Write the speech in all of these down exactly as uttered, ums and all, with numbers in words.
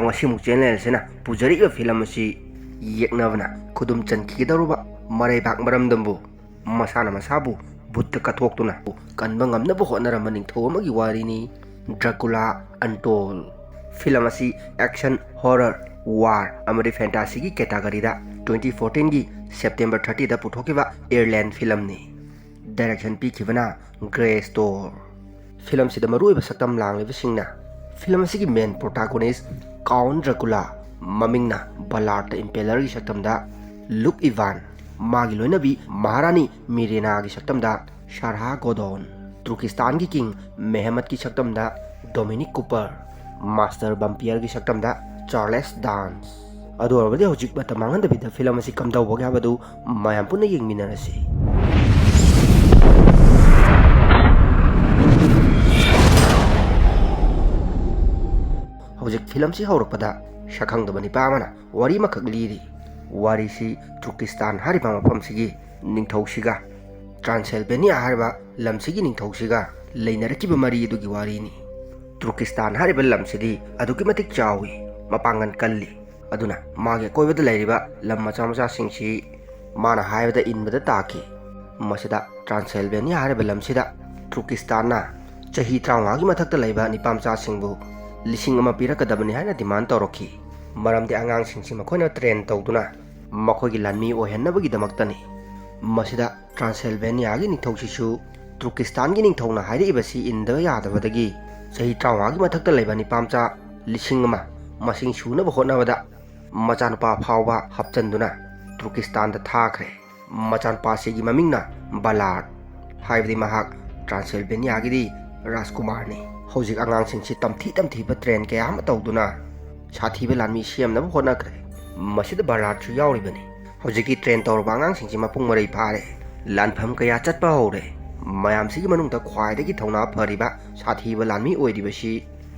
ꯉꯁꯤꯃꯨꯛ ꯆꯦꯅꯦꯜꯁꯤꯅ ꯄꯨꯖꯔꯛꯏꯕ film ꯑꯁꯤ ꯌꯦꯛꯅꯕꯅ ꯈꯨꯗꯨꯝ ꯆꯟꯈꯤꯒꯗꯧꯔꯕ ꯃꯔꯩꯕꯥꯛ ꯃꯔꯝꯗꯝꯕꯨ ꯃꯁꯥꯅ ꯃꯁꯥꯕꯨ ꯕꯨꯠꯇ ꯀꯠꯊꯣꯛꯇꯨꯅ ꯀꯟꯕ ꯉꯝꯅꯕ ꯍꯣꯠꯅꯔꯝꯕ ꯅꯤꯡꯊꯧ ꯑꯃꯒꯤ ꯋꯥꯔꯤꯅꯤ, ꯗ꯭ꯔꯀꯨꯂꯥ ꯑꯟꯇꯣꯜ꯫ ꯐꯤꯂꯝ ꯑꯁꯤ action, horror, war ꯑꯃꯗꯤ fantasyꯒꯤ categoryꯗ twenty fourteenꯒꯤ September thirtyꯗ ꯄꯨꯊꯣꯛꯈꯤꯕ Ireland ꯐꯤꯂꯝꯅꯤ꯫ Direction ꯄꯤꯈꯤꯕꯅ ꯒ꯭ꯔꯦ ꯁ꯭ꯇꯣꯔ꯫ ꯐꯤꯂꯝꯁꯤꯗ ꯃꯔꯨꯑꯣꯏꯕ ꯁꯛꯇꯝ ꯂꯥꯡꯂꯤꯕꯁꯤꯡꯅ ꯐꯤꯂꯝ ꯑꯁꯤꯒꯤ main protagonist Count Dracula, ꯃꯃꯤꯡꯅ ꯕꯂꯥꯔꯗ ꯏꯝꯄꯦꯂꯔꯒꯤ ꯁꯛꯇꯝꯗ ꯂꯨꯛ ꯏꯚꯥꯟ, ꯃꯥꯒꯤ ꯂꯣꯏꯅꯕꯤ ꯃꯍꯥꯔꯥꯅꯤ ꯃꯤꯔꯤꯅꯥꯒꯤ ꯁꯛꯇꯝꯗ ꯁꯥꯔꯍꯥ ꯒꯣꯗꯣꯟ, ꯇꯨꯔꯀꯤꯁꯇꯥꯟꯒꯤ king ꯃꯦꯍꯃꯠꯀꯤ ꯁꯛꯇꯝꯗ ꯗꯣꯃꯤꯅꯤꯛ Cooper, master ꯕꯝꯄꯤꯌꯔꯒꯤ ꯁꯛꯇꯝꯗ Charles dance. ꯑꯗꯨ ꯑꯣꯏꯔꯕꯗꯤ ꯍꯧꯖꯤꯛ ꯃꯇꯝ ꯃꯥꯡꯍꯟꯗꯕꯤꯗ ꯐꯤꯂꯝ ꯑꯁꯤ ꯀꯝꯗꯧꯕꯒꯦ ꯍꯥꯏꯕꯗꯨ ꯃꯌꯥꯝ ꯄꯨꯟꯅ ꯌꯦꯡꯃꯤꯟꯅꯔꯁꯤ꯫ ꯍꯧꯖꯤꯛ ꯐꯤꯂꯝꯁꯤ ꯍꯧꯔꯛꯄꯗ ꯁꯛꯈꯪꯗꯕ ꯅꯤꯄꯥ ꯑꯃꯅ ꯋꯥꯔꯤ ꯑꯃꯈꯛ ꯂꯤꯔꯤ꯫ ꯋꯥꯔꯤꯁꯤ ꯇꯨꯔꯀꯤꯁꯇꯥꯟ ꯍꯥꯏꯔꯤꯕ ꯃꯐꯝꯁꯤꯒꯤ ꯅꯤꯡꯊꯧꯁꯤꯒ ꯇ꯭ꯔꯥꯟꯁꯦꯜꯕꯦꯅꯤꯌꯥ ꯍꯥꯏꯔꯤꯕ ꯂꯝꯁꯤꯒꯤ ꯅꯤꯡꯊꯧꯁꯤꯒ ꯂꯩꯅꯔꯛꯈꯤꯕ ꯃꯔꯤ ꯑꯗꯨꯒꯤ ꯋꯥꯔꯤꯅꯤ꯫ ꯇꯨꯔꯀꯤꯁꯇꯥꯟ ꯍꯥꯏꯔꯤꯕ ꯂꯝꯁꯤꯗꯤ ꯑꯗꯨꯛꯀꯤ ꯃꯇꯤꯛ ꯆꯥꯎꯏ, ꯃꯄꯥꯡꯒꯜ ꯀꯜꯂꯤ꯫ ꯑꯗꯨꯅ ꯃꯥꯒꯤ ꯑꯀꯣꯏꯕꯗ ꯂꯩꯔꯤꯕ ꯂꯝ ꯃꯆꯥ ꯃꯆꯥꯁꯤꯡꯁꯤ ꯃꯥꯅ ꯍꯥꯏꯕꯗ ꯏꯟꯕꯗ ꯇꯥꯈꯤ꯫ ꯃꯁꯤꯗ ꯇ꯭ꯔꯥꯟꯁꯦꯜꯕꯦꯅꯤꯌꯥ ꯍꯥꯏꯔꯤꯕ ꯂꯝꯁꯤꯗ ꯇꯨꯔꯀꯤꯁꯇꯥꯟꯅ ꯆꯍꯤ ꯇꯔꯥꯃꯉꯥꯒꯤ ꯃꯊꯛꯇ ꯂꯩꯕ ꯅꯤꯄꯥ ꯃꯆꯥꯁꯤꯡꯕꯨ ꯂꯤꯁꯤꯡ ꯑꯃ ꯄꯤꯔꯛꯀꯗꯕꯅꯤ ꯍꯥꯏꯅ demand ꯇꯧꯔꯛꯈꯤ꯫ ꯃꯔꯝꯗꯤ ꯑꯉꯥꯡꯁꯤꯡꯁꯤ ꯃꯈꯣꯏꯅ train ꯇꯧꯗꯨꯅ ꯃꯈꯣꯏꯒꯤ ꯂꯥꯟꯃꯤ ꯑꯣꯏꯍꯟꯅꯕꯒꯤꯗꯃꯛꯇꯅꯤ꯫ ꯃꯁꯤꯗ ꯇ꯭ꯔꯥꯟꯁꯦꯜꯕꯦꯅꯤꯌꯥꯒꯤ ꯅꯤꯡꯊꯧꯁꯤꯁꯨ ꯇꯨꯔꯀꯤꯁꯇꯥꯟꯒꯤ ꯅꯤꯡꯊꯧꯅ ꯍꯥꯏꯔꯛꯏꯕꯁꯤ ꯏꯟꯗꯕ ꯌꯥꯗꯕꯗꯒꯤ ꯆꯍꯤ ꯇꯔꯥꯃꯉꯥꯒꯤ ꯃꯊꯛꯇ ꯂꯩꯕ ꯅꯤꯄꯥ ꯃꯆꯥ ꯂꯤꯁꯤꯡ ꯑꯃ ꯃꯁꯤꯡ ꯁꯨꯅꯕ ꯍꯣꯠꯅꯕꯗ ꯃꯆꯥꯅꯨꯄꯥ ꯐꯥꯎꯕ ꯍꯥꯞꯆꯟꯗꯨꯅ ꯇꯨꯔꯀꯤꯁꯇꯥꯟꯗ ꯊꯥꯈ꯭ꯔꯦ꯫ ꯃꯆꯥꯅꯨꯄꯥꯁꯤꯒꯤ ꯃꯃꯤꯡꯅ ꯕꯂꯥꯔꯗ, ꯍꯥꯏꯕꯗꯤ ꯃꯍꯥꯛ ꯇ꯭ꯔꯥꯟꯁꯤꯜꯚꯦꯅꯤꯌꯥꯒꯤꯗꯤ ꯔꯥꯖꯀꯨꯃꯥꯔꯅꯤ꯫ ꯍꯧꯖꯤꯛ ꯑꯉꯥꯡꯁꯤꯡꯁꯤ ꯇꯝꯊꯤ ꯇꯝꯊꯤꯕ train ꯀꯌꯥ ꯑꯃ ꯇꯧꯗꯨꯅ ꯁꯥꯊꯤꯕ ꯂꯥꯟꯃꯤ ꯁꯦꯝꯅꯕ ꯍꯣꯠꯅꯈ꯭ꯔꯦ꯫ ꯃꯁꯤꯗ ꯕꯂꯥꯔꯗꯁꯨ ꯌꯥꯎꯔꯤꯕꯅꯤ꯫ ꯍꯧꯖꯤꯛꯇꯤ train ꯇꯧꯔꯕ ꯑꯉꯥꯡꯁꯤꯡꯁꯤ ꯃꯄꯨꯡ ꯃꯔꯩ ꯐꯥꯔꯦ, ꯂꯥꯟꯐꯝ ꯀꯌꯥ ꯆꯠꯄ ꯍꯧꯔꯦ꯫ ꯃꯌꯥꯝꯁꯤꯒꯤ ꯃꯅꯨꯡꯗ ꯈ꯭ꯋꯥꯏꯗꯒꯤ ꯊꯧꯅꯥ ꯐꯔꯤꯕ ꯁꯥꯊꯤꯕ ꯂꯥꯟꯃꯤ ꯑꯣꯏꯔꯤꯕꯁꯤ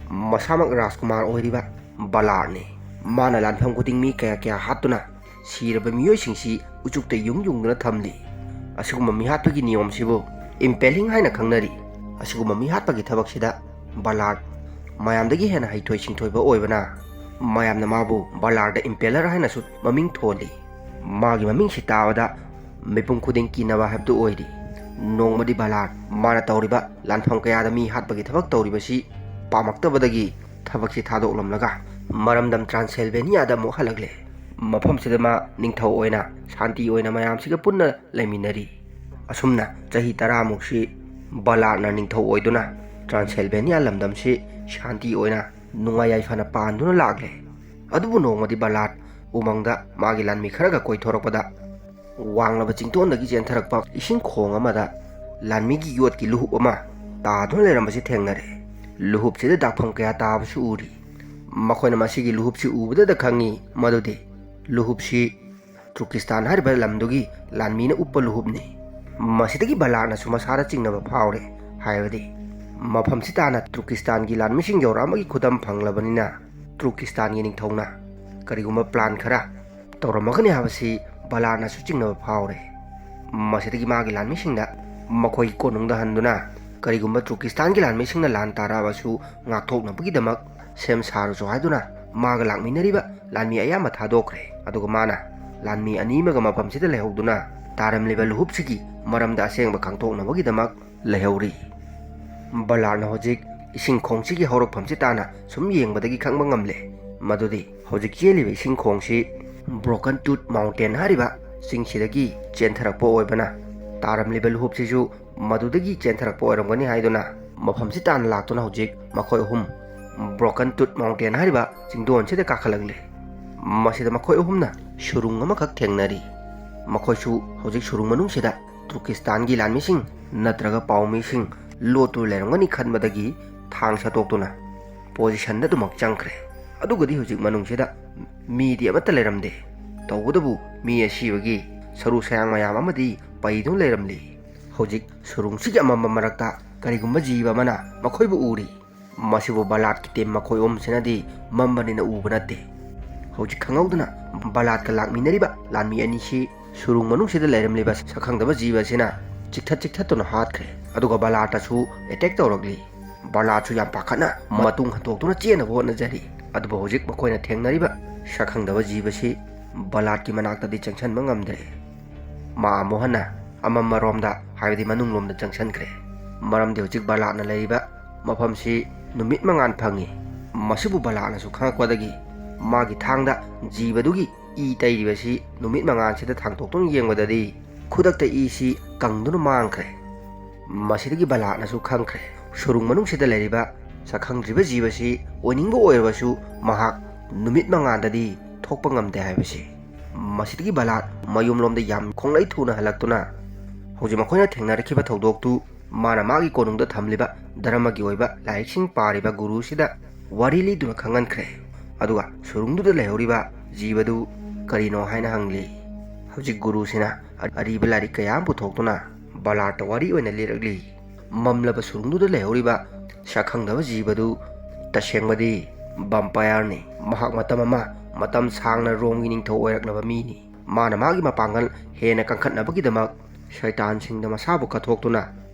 ꯃꯁꯥꯃꯛ ꯔꯥꯖꯀꯨꯃꯥꯔ ꯑꯣꯏꯔꯤꯕ ꯕꯂꯥꯔꯗꯅꯤ꯫ ꯃꯥꯅ ꯂꯥꯟꯐꯝ ꯈꯨꯗꯤꯡ ꯃꯤ ꯀꯌꯥ ꯀꯌꯥ ꯍꯥꯠꯇꯨꯅ ꯁꯤꯔꯕ ꯃꯤꯑꯣꯏꯁꯤꯡꯁꯤ ꯎꯆꯨꯛꯇ ꯌꯨꯡ ꯌꯨꯡꯗꯨꯅ ꯊꯝꯂꯤ꯫ ꯑꯁꯤꯒꯨꯝꯕ ꯃꯤꯍꯥꯠꯄꯒꯤ ꯅꯤꯌꯣꯝꯁꯤꯕꯨ impaling ꯍꯥꯏꯅ ꯈꯪꯅꯔꯤ꯫ ꯑꯁꯤꯒꯨꯝꯕ ꯃꯤꯍꯥꯠꯄꯒꯤ ꯊꯕꯛꯁꯤꯗ ꯕꯂꯥꯔꯗ ꯃꯌꯥꯝꯗꯒꯤ ꯍꯦꯟꯅ ꯍꯩꯊꯣꯏ ꯁꯤꯡꯊꯣꯏꯕ ꯑꯣꯏꯕꯅ ꯃꯌꯥꯝꯅ ꯃꯥꯕꯨ ꯕꯂꯥꯔꯗ ꯏꯝꯄꯦꯂꯔ ꯍꯥꯏꯅꯁꯨ ꯃꯃꯤꯡ ꯊꯣꯜꯂꯤ꯫ ꯃꯥꯒꯤ ꯃꯃꯤꯡꯁꯤ ꯇꯥꯕꯗ ꯃꯤꯄꯨꯝ ꯈꯨꯗꯤꯡ ꯀꯤꯅꯕ ꯍꯥꯏꯕꯗꯨ ꯑꯣꯏꯔꯤ꯫ ꯅꯣꯡꯃꯗꯤ ꯕꯂꯥꯔ ꯃꯥꯅ ꯇꯧꯔꯤꯕ ꯂꯥꯟꯐꯝ ꯀꯌꯥꯗ ꯃꯤ ꯍꯥꯠꯄꯒꯤ ꯊꯕꯛ ꯇꯧꯔꯤꯕꯁꯤ ꯄꯥꯝꯃꯛꯇꯕꯗꯒꯤ ꯊꯕꯛꯁꯤ ꯊꯥꯗꯣꯛꯂꯝꯂꯒ ꯃꯔꯝꯗꯝ ꯇ꯭ꯔꯥꯟꯁꯦꯜꯕꯦꯅꯤꯌꯥꯗ ꯑꯃꯨꯛ ꯍꯜꯂꯛꯂꯦ꯫ ꯃꯐꯝꯁꯤꯗ ꯃꯥ ꯅꯤꯡꯊꯧ ꯑꯣꯏꯅ ꯁꯥꯟꯇꯤ ꯑꯣꯏꯅ ꯃꯌꯥꯝꯁꯤꯒ ꯄꯨꯟꯅ ꯂꯩꯃꯤꯟꯅꯔꯤ꯫ ꯑꯁꯨꯝꯅ ꯆꯍꯤ ꯇꯔꯥꯃꯨꯛꯁꯤ ꯕꯂꯥꯔꯅ ꯅꯤꯡꯊꯧ ꯑꯣꯏꯗꯨꯅ ꯇ꯭ꯔꯥꯟꯁꯦꯜꯕꯦꯅꯤꯌꯥ ꯂꯝꯗꯝꯁꯤ ꯁꯥꯟꯇꯤ ꯑꯣꯏꯅ ꯅꯨꯡꯉꯥꯏ ꯌꯥꯏꯐꯅ ꯄꯥꯟꯗꯨꯅ ꯂꯥꯛꯂꯦ꯫ ꯑꯗꯨꯕꯨ ꯅꯣꯡꯃꯗꯤ ꯕꯂꯥꯔ ꯎꯃꯪꯗ ꯃꯥꯒꯤ ꯂꯥꯟꯃꯤ ꯈꯔꯒ ꯀꯣꯏꯊꯣꯔꯛꯄꯗ ꯋꯥꯡꯂꯕ ꯆꯤꯡꯗꯣꯟꯗꯒꯤ ꯆꯦꯟꯊꯔꯛꯄ ꯏꯁꯤꯡ ꯈꯣꯡ ꯑꯃꯗ ꯂꯥꯟꯃꯤꯒꯤ ꯌꯣꯠꯀꯤ ꯂꯨꯍꯨꯞ ꯑꯃ ꯇꯥꯗꯨꯅ ꯂꯩꯔꯝꯕꯁꯤ ꯊꯦꯡꯅꯔꯦ꯫ ꯂꯨꯍꯨꯞꯁꯤꯗ ꯗꯥꯛꯐꯝ ꯀꯌꯥ ꯇꯥꯕꯁꯨ ꯎꯔꯤ꯫ ꯃꯈꯣꯏꯅ ꯃꯁꯤꯒꯤ ꯂꯨꯍꯨꯞꯁꯤ ꯎꯕꯗꯗ ꯈꯪꯉꯤ ꯃꯗꯨꯗꯤ ꯂꯨꯍꯨꯞꯁꯤ ꯇꯨꯔꯀꯤꯁꯇꯥꯟ ꯍꯥꯏꯔꯤꯕ ꯂꯝꯗꯨꯒꯤ ꯂꯥꯟꯃꯤꯅ ꯎꯞꯄ ꯂꯨꯍꯨꯞꯅꯤ꯫ ꯃꯁꯤꯗꯒꯤ ꯕꯂꯥꯔꯅꯁꯨ ꯃꯁꯥꯗ ꯆꯤꯡꯅꯕ ꯐꯥꯎꯔꯦ꯫ ꯍꯥꯏꯕꯗꯤ ꯃꯐꯝꯁꯤ ꯇꯥꯅ ꯇꯨꯔꯀꯤꯁꯇꯥꯟꯒꯤ ꯂꯥꯟꯃꯤꯁꯤꯡ ꯌꯧꯔꯛꯑꯝꯕꯒꯤ ꯈꯨꯗꯝ ꯐꯪꯂꯕꯅꯤꯅ ꯇꯨꯔꯀꯤꯁꯇꯥꯟꯒꯤ ꯅꯤꯡꯊꯧꯅ ꯀꯔꯤꯒꯨꯝꯕ ꯄ꯭ꯂꯥꯟ ꯈꯔ ꯇꯧꯔꯝꯃꯒꯅꯤ ꯍꯥꯏꯕꯁꯤ ꯕꯂꯥꯔꯅꯁꯨ ꯆꯤꯡꯅꯕ ꯐꯥꯎꯔꯦ꯫ ꯃꯁꯤꯗꯒꯤ ꯃꯥꯒꯤ ꯂꯥꯟꯃꯤꯁꯤꯡꯗ ꯃꯈꯣꯏꯒꯤ ꯀꯣꯅꯨꯡꯗ ꯍꯟꯗꯨꯅ ꯀꯔꯤꯒꯨꯝꯕ ꯇꯨꯔꯀꯤꯁꯇꯥꯟꯒꯤ ꯂꯥꯟꯃꯤꯁꯤꯡꯅ ꯂꯥꯟ ꯇꯥꯔꯛꯑꯕꯁꯨ ꯉꯥꯛꯊꯣꯛꯅꯕꯒꯤꯗꯃꯛ ꯁꯦꯝ ꯁꯥꯔꯨꯆꯣ ꯍꯥꯏꯗꯨꯅ ꯃꯥꯒ ꯂꯥꯛꯃꯤꯟꯅꯔꯤꯕ ꯂꯥꯟꯃꯤ ꯑꯌꯥꯝꯕ ꯊꯥꯗꯣꯛꯈ꯭ꯔꯦ꯫ ꯑꯗꯨꯒ ꯃꯥꯅ ꯂꯥꯟꯃꯤ ꯑꯅꯤ ꯑꯃꯒ ꯃꯐꯝꯁꯤꯗ ꯂꯩꯍꯧꯗꯨꯅ ꯇꯥꯔꯝꯂꯤꯕ ꯂꯨꯍꯨꯞꯁꯤꯒꯤ ꯃꯔꯝꯗ ꯑꯁꯦꯡꯕ ꯈꯪꯗꯣꯛꯅꯕꯒꯤꯗꯃꯛ ꯂꯩꯍꯧꯔꯤ꯫ ꯕꯂꯥꯔꯅ ꯍꯧꯖꯤꯛ ꯏꯁꯤꯡ ꯈꯣꯡꯁꯤꯒꯤ ꯍꯧꯔꯛꯐꯝꯁꯤ ꯇꯥꯅ ꯁꯨꯝ ꯌꯦꯡꯕꯗꯒꯤ ꯈꯪꯕ ꯉꯝꯂꯦ ꯃꯗꯨꯗꯤ ꯍꯧꯖꯤꯛ ꯆꯦꯜꯂꯤꯕ ꯏꯁꯤꯡ ꯈꯣꯡꯁꯤ ꯕ꯭ꯔꯣꯀꯟ ꯇꯨꯠ ꯃꯥꯎꯟꯇꯦꯟ ꯍꯥꯏꯔꯤꯕ ꯆꯤꯡꯁꯤꯗꯒꯤ ꯆꯦꯟꯊꯔꯛꯄ ꯑꯣꯏꯕꯅ ꯇꯥꯔꯝꯂꯤꯕ ꯂꯨꯍꯨꯞꯁꯤꯁꯨ ꯃꯗꯨꯗꯒꯤ ꯆꯦꯟꯊꯔꯛꯄ ꯑꯣꯏꯔꯝꯒꯅꯤ ꯍꯥꯏꯗꯨꯅ ꯃꯐꯝꯁꯤ ꯇꯥꯅ ꯂꯥꯛꯇꯨꯅ ꯍꯧꯖꯤꯛ ꯃꯈꯣꯏ ꯑꯍꯨꯝ ꯕ꯭ꯔꯣꯀꯟ ꯇꯨꯠ ꯃꯥꯎꯟꯇꯦꯟ ꯍꯥꯏꯔꯤꯕ ꯆꯤꯡꯗꯣꯟꯁꯤꯗ ꯀꯥꯈꯠꯂꯛꯂꯦ꯫ ꯃꯁꯤꯗ ꯃꯈꯣꯏ ꯑꯍꯨꯝꯅ ꯁꯨꯔꯨꯡ ꯑꯃꯈꯛ ꯊꯦꯡꯅꯔꯤ꯫ ꯃꯈꯣꯏꯁꯨ ꯍꯧꯖꯤꯛ ꯁꯨꯔꯨꯡ ꯃꯅꯨꯡꯁꯤꯗ ꯇꯨꯔꯀꯤꯁꯇꯥꯟꯒꯤ ꯂꯥꯟꯃꯤꯁꯤꯡ ꯅꯠꯇ꯭ꯔꯒ ꯄꯥꯎꯃꯤꯁꯤꯡ ꯂꯣꯠꯇꯨꯅ ꯂꯩꯔꯝꯒꯅꯤ ꯈꯟꯕꯗꯒꯤ ꯊꯥꯡ ꯁꯠꯇꯣꯛꯇꯨꯅ ꯄꯣꯖꯤꯁꯟꯗ ꯑꯗꯨꯃꯛ ꯆꯪꯈ꯭ꯔꯦ꯫ ꯑꯗꯨꯒꯗꯤ ꯍꯧꯖꯤꯛ ꯃꯅꯨꯡꯁꯤꯗ ꯃꯤꯗꯤ ꯑꯃꯠꯇ ꯂꯩꯔꯝꯗꯦ꯫ ꯇꯧꯕꯇꯕꯨ ꯃꯤ ꯑꯁꯤꯕꯒꯤ ꯁꯔꯨ ꯁꯌꯥꯡ ꯃꯌꯥꯝ ꯑꯃꯗꯤ ꯄꯩꯗꯨꯅ ꯂꯩꯔꯝꯂꯤ꯫ ꯍꯧꯖꯤꯛ ꯁꯨꯔꯨꯡꯁꯤꯒꯤ ꯑꯃꯝꯕ ꯃꯔꯛꯇ ꯀꯔꯤꯒꯨꯝꯕ ꯖꯤꯕ ꯑꯃꯅ ꯃꯈꯣꯏꯕꯨ ꯎꯔꯤ꯫ ꯃꯁꯤꯕꯨ ꯕꯂꯥꯠꯀꯤ ꯇꯤꯝ ꯃꯈꯣꯏ ꯑꯍꯨꯝꯁꯤꯅꯗꯤ ꯃꯝꯕꯅꯤꯅ ꯎꯕ ꯅꯠꯇꯦ꯫ ꯍꯧꯖꯤꯛ ꯈꯪꯍꯧꯗꯅ ꯕꯂꯥꯠꯀ ꯂꯥꯛꯃꯤꯟꯅꯔꯤꯕ ꯂꯥꯟꯃꯤ ꯑꯅꯤꯁꯤ ꯁꯨꯔꯨꯡ ꯃꯅꯨꯡꯁꯤꯗ ꯂꯩꯔꯝꯂꯤꯕ ꯁꯛꯈꯪꯗꯕ ꯖꯤꯕ ꯑꯁꯤꯅ ꯆꯤꯛꯊꯠ ꯆꯤꯛꯊꯠꯇꯨꯅ ꯍꯥꯠꯈ꯭ꯔꯦ꯫ ꯑꯗꯨꯒ ꯕꯂꯥꯠꯇꯁꯨ ꯑꯦꯇꯦꯛ ꯇꯧꯔꯛꯂꯤ꯫ ꯕꯂꯥꯠꯁꯨ ꯌꯥꯝ ꯄꯥꯈꯠꯅ ꯃꯇꯨꯡ ꯍꯟꯗꯣꯛꯇꯨꯅ ꯆꯦꯟꯅꯕ ꯍꯣꯠꯅꯖꯔꯤ꯫ ꯑꯗꯨꯕꯨ ꯍꯧꯖꯤꯛ ꯃꯈꯣꯏꯅ ꯊꯦꯡꯅꯔꯤꯕ ꯁꯛꯈꯪꯗꯕ ꯖꯤꯕꯁꯤ ꯕꯂꯥꯠꯀꯤ ꯃꯅꯥꯛꯇꯗꯤ ꯆꯪꯁꯤꯟꯕ ꯉꯝꯗ꯭ꯔꯦ꯫ ꯃꯥ ꯑꯃꯨꯛ ꯍꯟꯅ ꯑꯃꯝꯕꯔꯣꯝꯗ, ꯍꯥꯏꯕꯗꯤ ꯃꯅꯨꯡꯂꯣꯝꯗ ꯆꯪꯁꯤꯟꯈ꯭ꯔꯦ꯫ ꯃꯔꯝꯗꯤ ꯍꯧꯖꯤꯛ ꯕꯂꯥꯠꯅ ꯂꯩꯔꯤꯕ ꯃꯐꯝꯁꯤ ꯅꯨꯃꯤꯠ ꯃꯉꯥꯜ ꯐꯪꯉꯤ꯫ ꯃꯁꯤꯕꯨ ꯕꯂꯥꯠꯅꯁꯨ ꯈꯪꯉꯛꯄꯗꯒꯤ ꯃꯥꯒꯤ ꯊꯥꯡꯗ ꯖꯤꯕꯗꯨꯒꯤ ꯏ ꯇꯩꯔꯤꯕꯁꯤ ꯅꯨꯃꯤꯠ ꯃꯉꯥꯜꯁꯤꯗ ꯊꯥꯡꯗꯣꯛꯇꯨꯅ ꯌꯦꯡꯕꯗꯗꯤ ꯈꯨꯗꯛꯇ ꯏꯁꯤ ꯀꯪꯗꯨꯅ ꯃꯥꯡꯈ꯭ꯔꯦ꯫ ꯃꯁꯤꯗꯒꯤ ꯕꯂꯥꯠꯅꯁꯨ ꯈꯪꯈ꯭ꯔꯦ, ꯁꯨꯔꯨꯡ ꯃꯅꯨꯡꯁꯤꯗ ꯂꯩꯔꯤꯕ ꯁꯛꯈꯪꯗ꯭ꯔꯤꯕ ꯖꯤꯕꯁꯤ ꯑꯣꯏꯅꯤꯡꯕ ꯑꯣꯏꯔꯕꯁꯨ ꯃꯍꯥꯛ ꯅꯨꯃꯤꯠ ꯃꯉꯥꯜꯗꯗꯤ ꯊꯣꯛꯄ ꯉꯝꯗꯦ ꯍꯥꯏꯕꯁꯤ꯫ ꯃꯁꯤꯗꯒꯤ ꯕꯂꯥꯠ ꯃꯌꯨꯝꯂꯣꯝꯗ ꯌꯥꯝ ꯈꯣꯡꯂꯩ ꯊꯨꯅ ꯍꯜꯂꯛꯇꯨꯅ ꯍꯧꯖꯤꯛ ꯃꯈꯣꯏꯅ ꯊꯦꯡꯅꯔꯛꯈꯤꯕ ꯊꯧꯗꯣꯛꯇꯨ ꯃꯥꯅ ꯃꯥꯒꯤ ꯀꯣꯅꯨꯡꯗ ꯊꯝꯂꯤꯕ ꯙꯔꯃꯒꯤ ꯑꯣꯏꯕ ꯂꯥꯏꯔꯤꯛꯁꯤꯡ ꯄꯥꯔꯤꯕ ꯒꯨꯔꯨꯁꯤꯗ ꯋꯥꯔꯤ ꯂꯤꯗꯨꯅ ꯈꯪꯍꯟꯈ꯭ꯔꯦ꯫ ꯑꯗꯨꯒ ꯁꯨꯔꯨꯡꯗꯨꯗ ꯂꯩꯍꯧꯔꯤꯕ ꯖꯤꯕꯗꯨ ꯀꯔꯤꯅꯣ ꯍꯥꯏꯅ ꯍꯪꯂꯤ꯫ ꯍꯧꯖꯤꯛ ꯒꯨꯔꯨꯁꯤꯅ ꯑꯔꯤꯕ ꯂꯥꯏꯔꯤꯛ ꯀꯌꯥ ꯑꯃ ꯄꯨꯊꯣꯛꯇꯨꯅ ꯕꯂꯥꯠꯇ ꯋꯥꯔꯤ ꯑꯣꯏꯅ ꯂꯤꯔꯛꯂꯤ꯫ ꯃꯝꯂꯕ ꯁꯨꯔꯨꯡꯗꯨꯗ ꯂꯩꯍꯧꯔꯤꯕ ꯁꯛꯈꯪꯗꯕ ꯖꯤꯕꯗꯨ ꯇꯁꯦꯡꯕꯗꯤ ꯕꯝꯄꯥꯌꯔꯅꯤ꯫ ꯃꯍꯥꯛ ꯃꯇꯝ ꯑꯃ ꯃꯇꯝ ꯁꯥꯡꯅ ꯔꯣꯝꯒꯤ ꯅꯤꯡꯊꯧ ꯑꯣꯏꯔꯛꯂꯕ ꯃꯤꯅꯤ꯫ ꯃꯥꯅ ꯃꯥꯒꯤ ꯃꯄꯥꯡꯒꯜ ꯍꯦꯟꯅ ꯀꯟꯈꯠꯅꯕꯒꯤꯗꯃꯛ ꯁꯩꯇꯥꯟꯁꯤꯡꯗ ꯃꯁꯥꯕꯨ ꯀꯠꯊꯣꯛꯇꯨꯅ